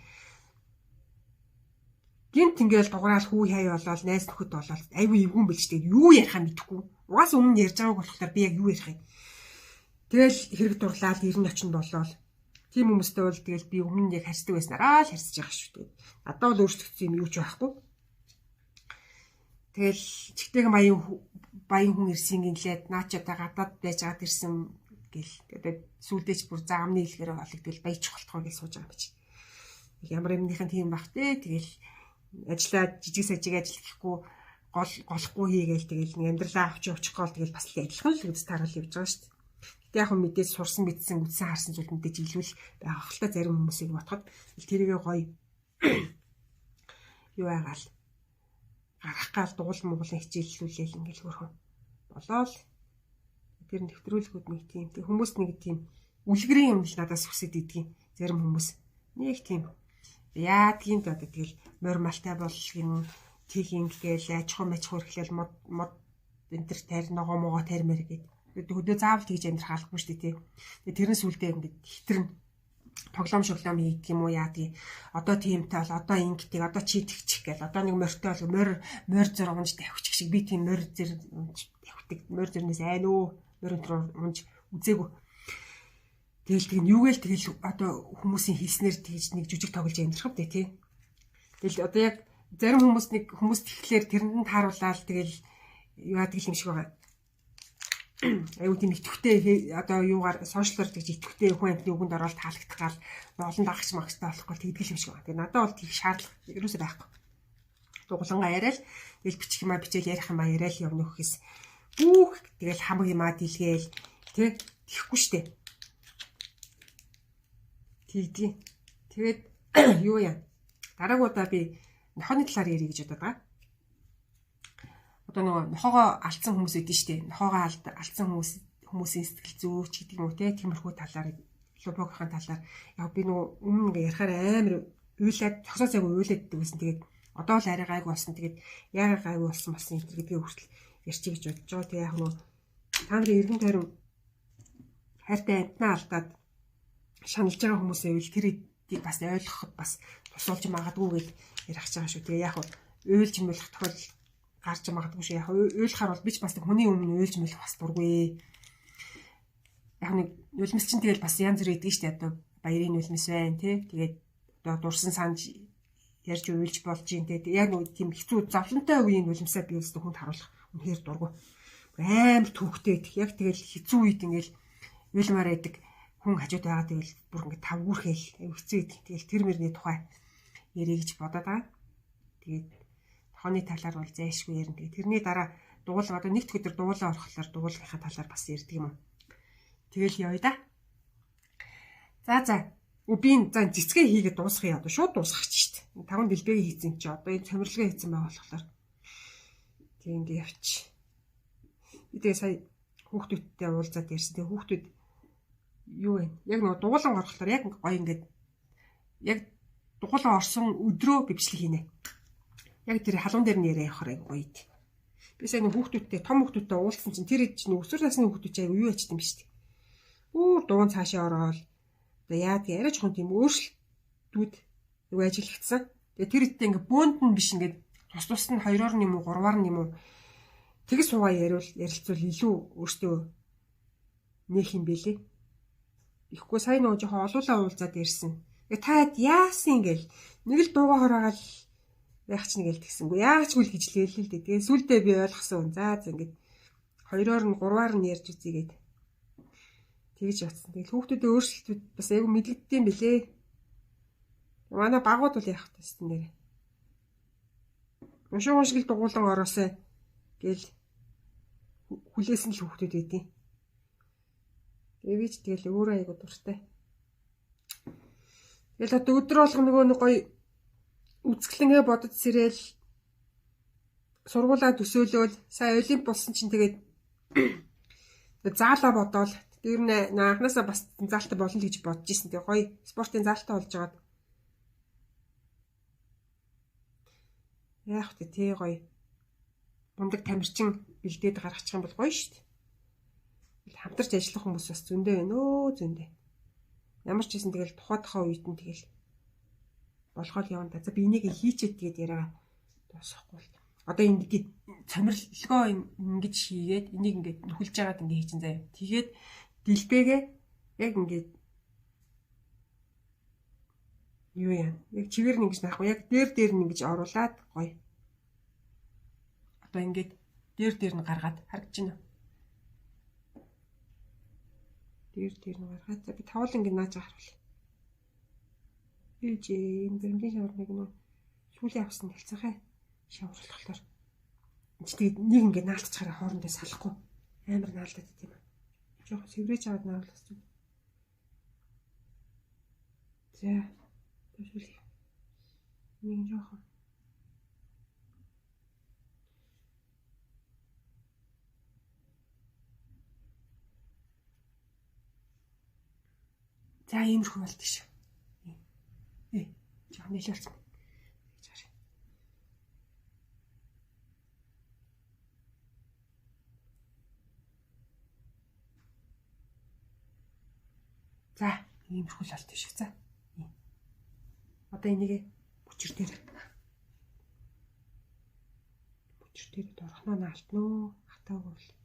Гинт ингээл дуграал хүү хай болоод найз нөхөд болоод айгүй эвгүн бэлж тэгээд юу ярихаа мэдэхгүй. Угаас өмнө ярьж байгааг болохоор би яг юу ярих юм. Тэгэл хэрэг дурлал 90 очин болоод тийм хүмүүстэй бол тэгэл би өмнө нь яг харьцдаг байснараа л харьцаж байгаа шүү дээ. Надад бол өөрчлөгдсөн юм юу ч байхгүй. Тэгэл чигтэйгэн баян хүн ирсэн гинлээд наа ч одоо гадаад байж байгаад ирсэн гэл тэгээд сүулдэ ч бүр заамны хэлгээр болог тэгэл баяж болтгоо гэж сууж байгаа юм чи. Ямар юмныхан тийм бах те тэгэл ажиллаа жижиг сажиг ажил гэхгүй гол голохгүй хийгээл тэгэл нэг амьдралаа авч явчих гол тэгэл бас л адилхан л үз таарал явж байгаа шүү дээ. Гэтэ яг хөө мэдээж сурсан мэдсэн үзсэн харсан зүйл мэдээж илүү л байх л та зарим хүмүүсийг бодоход тэрийгээ гоё юу яагаал гарах гал дугуул муугуулын хичээллүүлээл ингээл хөрхөн болоол тэр нэвтрүүлгүүд нэг тийм тэг хүмүүс нэг тийм үлгэрийн юм л надаас хүсэд идэгин зарим хүмүүс нэг тийм яадгийн л одоо тэгэл морь малтай боллог тэг ингээл аж ахуй маж ахуй эрхлээл мод мод энэ төр тайр ногоо могоо тайрмаар гээд хөдөө заавал тэгж амьдрах албагүй шүү дээ тий. Тэгээ тэрэн сүлдээ ингээд хитрэн тоглоом шоглоом хийдэг юм уу яадгийг одоо тиймтэй бол одоо ингэдэг одоо чи тэгчих гээл одоо нэг морьтой бол морь морь зөр унж тавьчих шиг би тийм морь зэр унж тавьдаг морь зөрнөөс айн өө морь өнтер унж үзээгүй. Тэгэл тэг юугээл тэгэл одоо хүмүүсийн хэлснээр тэгж нэг жүжиг тоглож амьдрах вэ тий. Тэгэл одоо яг зарим хүмүүс нэг хүмүүст тэгэхээр тэрэнд нь тааруулаад тэгэл юу яадаг юм шиг байгаа. Аюу тийм итгэвтэй одоо юугаар сошиалор тэгж итгэвтэй хүн амьтны үгэнд ороод таалагдах гал олон дагагч магчтай болохгүй тэгдэг юм шиг байна. Тэгээ надад бол тийх шаардлага ерөөсөө байхгүй. Дуглангаа яриад тэгэл бичих юмаа бичээл ярих юмаа яриад явна гэхээс бүх тэгэл хамаг юмаа дийлгээл тэ тэхгүй штэ. Тэгдгийг. Тэгээд юу яа. Дараагийн удаа би нохооны талаар ярих гэж бодод байгаа. Одоо нөгөө нохоогоо алдсан хүмүүс өгдөн штэ. Нохоогоо алдсан хүмүүсийн сэтгэл зүйч гэдэг юм уу те, тиймэрхүү талаар, лубогийн талаар яг би нөгөө өмнө ингээ ярихаар амар уйлаад зогсоо цайг уйлаад иддэг байсан. Тэгээд одоо л арай гайгүй болсон. Тэгээд яагаад гайгүй болсон энэ гэдгээ хүртэл ярьчих гэж бодож байгаа. Тэгээд яг нөгөө та нарын эргэн тойрон хайртай амтнаа алдаад шаналж байгаа хүмүүсээ үл тэр эдийг бас ойлгоход бас тусалж магадгүй гэж ярих гэж байгаа шүү. Тэгээ яг уйлж муулах тохиолдол гарч магадгүй шүү. Яг уйлахаар бол би ч бас хүний өмнө уйлж муулах бас дургүй. Яг нэг нулимс чинь тэгэл бас янз бүр идэг шүү дээ. Одоо баярын нулимс байна тий. Тэгээд одоо дурсан санаж ярьж уйлж болж юм тий. Яг нэг тийм хэцүү зовлонтой үеийн нулимсаа би өстө хүнд харуулах үнэхээр дургүй. Амар түүхтэй идэх. Яг тэгэл хэцүү үед ингээл уйлмаар байдаг хүн хажууд байгаа тэгэл бүр ингээд тавгуурхэл хэцүү идэх. Тэгэл тэр мөрний тухай ярих гэж бодоод байгаа. Тэгээд тохооны талаар бол зайлшгүй ярина. Тэгээд тэрний дараа дуулга одоо нэгд өдөр дуулаа орохлоор дуулгынхаа талаар бас ярьдаг юм уу. Тэгэл явъя да. За. Би за цэцгээ хийгээд дуусгая. Одоо шууд дуусгах чинь шүү дээ. Таван дэлбэгээ хийсэн чи одоо энэ цомирлогээ хийсэн байгаа болохоор. Тэг ингээ явчих. Би тэгээ сая хүүхдүүдтэй уулзаад ярьсан. Тэгээ хүүхдүүд юу вэ? Яг нөгөө дугуулan орохлоор яг гоё ингээд яг дугуулan орсон өдрөө бичлэг хийнэ. Яг тэр халуун дээр нь яриа явахаар гоё ид. Би сая нэг хүүхдүүдтэй том хүүхдүүдтэй уулзсан чинь тэр чинь өсвөр насны хүүхдүүд чинь аюу юу ячт юм биш үү? Өөр дуун цаашаа ороод одоо яадаг арай жоохон тийм өөрчлөлтүүд юу ажиллагдсан. Тэгээ тэр хэдтэй ингээ бөөнд нь биш ингээд тус тус нь хоёроор нь юм уу гурваар нь юм уу тэгс суугаа яриул ярилцвал илүү өөртөө нэх юм бэлээ. Ихгүй сая нөгөө жоохон олуулаа уулзаад ирсэн. Тэгээ та яасан ингээл нэг л дуугаа хороогаал байх чинь ингээл тэгсэнгүй. Яагаад ч үл гэж лээлээ л дээ. Тэгээ сүулдэ би ойлгосон. За за ингээд хоёроор нь гурваар нь ярьж үзье гээд тэгж ятсан. Тэгэл хүүхдүүдийн өөрчлөлтүүд бас айгүй мэдлэгддэм бэлээ. Манай багууд бол яах вэ тест нэрээ. Уншиг уншиг л дугуулan ороосой гэл хүлээсэн л хүүхдүүд байдیں۔ Тэгээ би ч тэгэл өөрөө айгүй дуртай. Тэгэл одоо өдөр болгон нөгөө нэг гоё үзэсгэлэнгээ бодож сэрэл сургуулаа төсөөлөөл сая олимп болсон чинь тэгээд заалаа бодоол. Тэр нь анхнаасаа бас заалтай болно л гэж бодож исэн. Тэгээ гоё спортын заалтай болж байгаад яах вэ тий гоё мундаг тамирчин бэлдээд гаргачих юм бол гоё шүү дээ. Хамтарч ажиллах хүмүүс бас зөндөө байна өө зөндөө. Ямар ч байсан тэгэл тухай үед нь тэгэл болохоо явна да. За би энийг хийчихэд тэгээд яриагаа дуусгахгүй л. Одоо ингэ цомирлогоо ингэж хийгээд энийг ингээд нөхөлж жагаад ингэ хийчин заяа. Тэгээд дэлбэгээ яг ингээд юу яа. Яг чигээр нь ингэж наахгүй яг дээр дээр нь ингэж оруулаад гоё. Одоо ингээд дээр дээр нь гаргаад харагдаж байна. Дээр дээр нь гаргаад за би тавал ингэ нааж харуул. Ээж энэ баримтын шавар нэг нөө сүүлийн авсан хэлцэнхээ шавар болохоор энд тэгээд нэг ингэ наалтчаараа хоорондоо салахгүй амар наалдаад идэм юм. Жохон сэврэж аваад наалах зүг. За сүүлийн нэг жохон за иймэрхүү болд шүү. Жохон нэлээ болсон. Гэж харъя. За, иймэрхүү л болд шүү. За. Одоо энийг бүчэр дээр дурхнаа наалтнуу хатаагүй бол.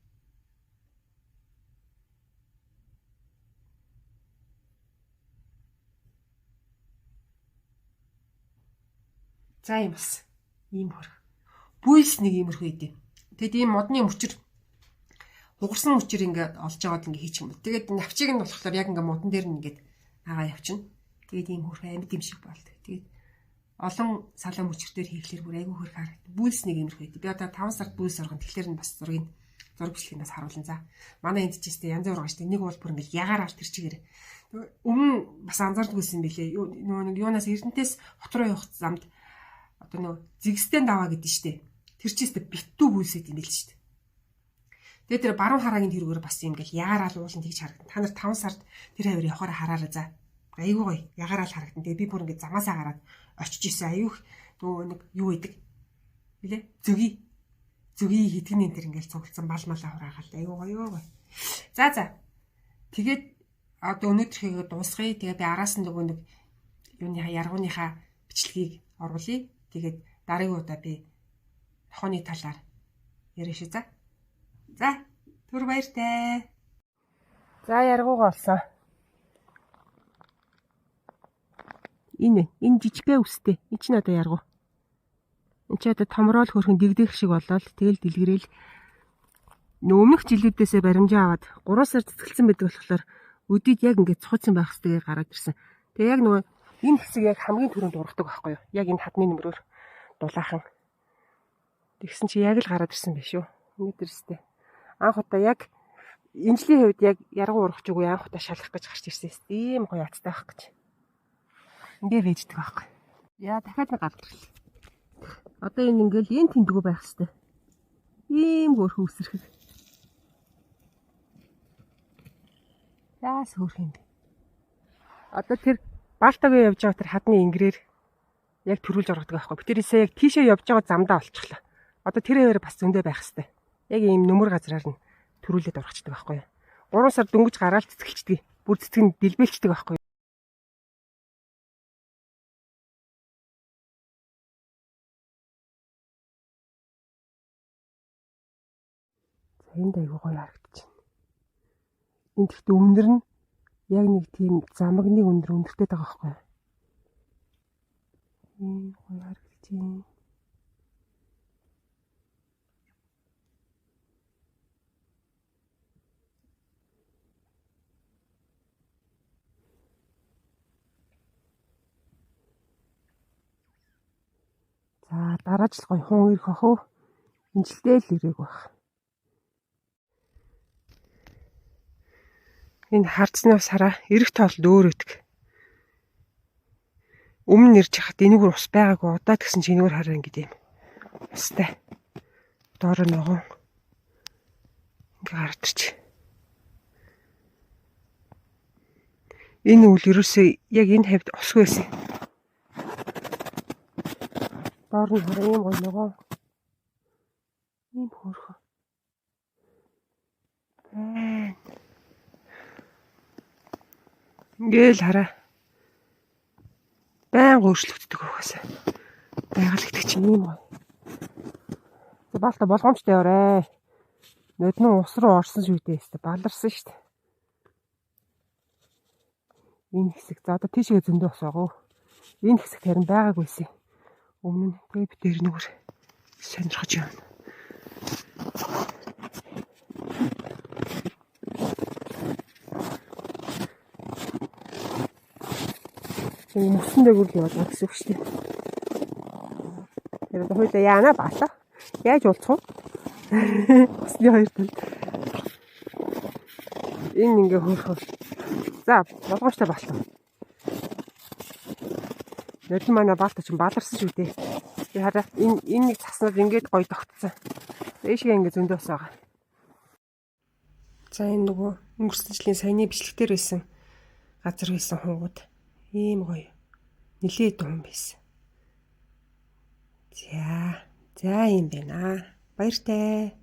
За юм бас ийм хөрх. Бүйлс нэг иймэрхүү идэв. Тэгэд ийм модны мөчөр хугарсан мөчөр ингээд олж аваад ингээд хийчих юм бол. Тэгээд навчийг нь болохоор яг ингээд модон дээр нь ингээд агаа явчихна. Тэгээд ийм хөрх амьд юм шиг болдог. Тэгээд олон салан мөчөр дээр хийхлээр бүр айгүй хөрх харагдав. Бүйлс нэг иймэрхүү идэв. Би одоо 5 сард бүйлс оргон тэгэхээр нь бас зургийг зураг бичлэгийг бас харуулна за. Манай энд ч гэсэн янз бүр байгаа шүү дээ. Нэг бол бүр ингээд ягаар алт тэр чигээр. Өмнө бас анзаардаггүйсэн юм билээ. Нөгөө нэг юунаас Эрдэнтээс хот руу явах замд одоо нөгөө зэгстэй даваа гэдэг нь штэ. Тэр чийстэй битүү бүлсэд юм байл шүү дээ. Тэгээд тэр баруун хараагийн тэрүүгээр бас юм ингээл ягараал уулын тэгж харагдан. Та нар 5 сард тэр хавар явахаар хараарай за. Айгүй гоё ягараал харагдан. Тэгээд би бүр ингээд замаасаа гараад очиж исэн. Аюух нөгөө нэг юу идэг. Билээ? Зөги. Зөги хэдгэн энэ тэр ингээл цуглдсан бал малаа хураагаал. Айгүй гоё гоё. За за. Тэгээд одоо өнөөдрийнхээ дуусгая. Тэгээд би араас нь нөгөө нэг юуныхаа яргууныхаа бичлэгийг оруулъя. Тэгээд дараагийн удаа би нохооны талаар яриа шээ за. За, түр баяртай. За, яргуугаа олсон. Энэ жижигхэн үстэй. Энэ чинь одоо яргуу. Энэ чи одоо томрол хөрхөн дэгдэх шиг болоод тэгэл дэлгэрэл өмнөх жилүүдээсээ баримжаа аваад 3 сар цэцгэлсэн байдаг болохоор өдийд яг ингээд цуцсан байх хэвээр гараад ирсэн. Тэгээ яг нөгөө энэ хэсэг яг хамгийн түрүүнд ургадаг байхгүй юу? Яг энэ хадны нөмрөөр дулаахан. Тэгсэн чи яг л гараад ирсэн байх шүү. Өнөөдөр өстэй. Анх удаа яг энэ жилийн хувьд яг яргуу ургах үгүй анх удаа шалах гэж гарч ирсэн. Ийм гоё азтай байх гэж. Ингээ вэждэг байхгүй. Яа дахиад нэг гарч ирлээ. Одоо энэ ингээл энэ тэндгүү байх хэвээр. Ийм хөөрхөн үсрэхэг. Яас хөөрхөн юм бэ? Одоо тэр Балтагийн явж байгаа тэр хадны ингэрээр яг төрүүлж оргодог байхгүй. Би тэрээсээ яг тийшээ явж байгаа замдаа олчихлоо. Одоо тэр хэвээр бас зөндөө байх хэвээр. Яг ийм нүмер газраар нь төрүүлээд оргочдөг байхгүй юу. 3 сар дөнгөж гараал цэцгэлчдэг. Бүр цэцэг нь дэлбэлчдэг байхгүй юу. За энд айгуу гоё харагдчихна. Энд гэхдээ өндөр нь яг нэг тийм замагны өндөр өндөртэй байгаа байхгүй юу. Ийм гоё харагдчихээн. За дараа жил гоё хүн ирэх ах уу? Энэ жилдээ л ирээг байх. Энэ хардсны ус хараа эрэх тоолд өөр өгдөг. Өмнө нэрж хахад энэгээр ус байгаагүй. Одоо тэгсэн чи энэгээр хараа ингэ юм. Устай. Доороо ногоон. Ингээ гараад ирч. Энэ үл ерөөсөө яг энэ хавьд усгүй байсан. Доор нь хараа ийм гоё ногоон. Ийм хөөрхөн. Байна. Ингээл хараа. Баян өөрчлөгддөг угаасаа. Байгаль гэдэг чинь ийм гоё. За Балта болгоомжтой яваарэ. Нодноо ус руу орсон шүү дээ. Баларсан шүү дээ. Энэ хэсэг за одоо тийшээ зөндөө ус байгаа. Энэ хэсэгт харин байгаагүйсэн. Өмнө нь тэгээ би дээр нүгэр сонирхож явна. Энэ мөсөн дээгүүр л яваад байгаа гэсэн үг шүү дээ. Тэр одоо хоёлаа яана баалаа. Яаж уулзах вэ? Усны хоёр тал. Энэ ингээ хөөрхөн. За болгоомжтой баалаа. Нодон манай баалта чинь баларсан шүү дээ. Би хараа энэ нэг цаснууд ингээд гоё тогтсон. Дээшгээ ингээд зөндөө ус байгаа. За энэ нөгөө өнгөрсөн жилийн саяны бичлэг дээр байсан газар байсан хунгууд ийм гоё нилээд хүн байсан. За, за юм байна. Баяртай.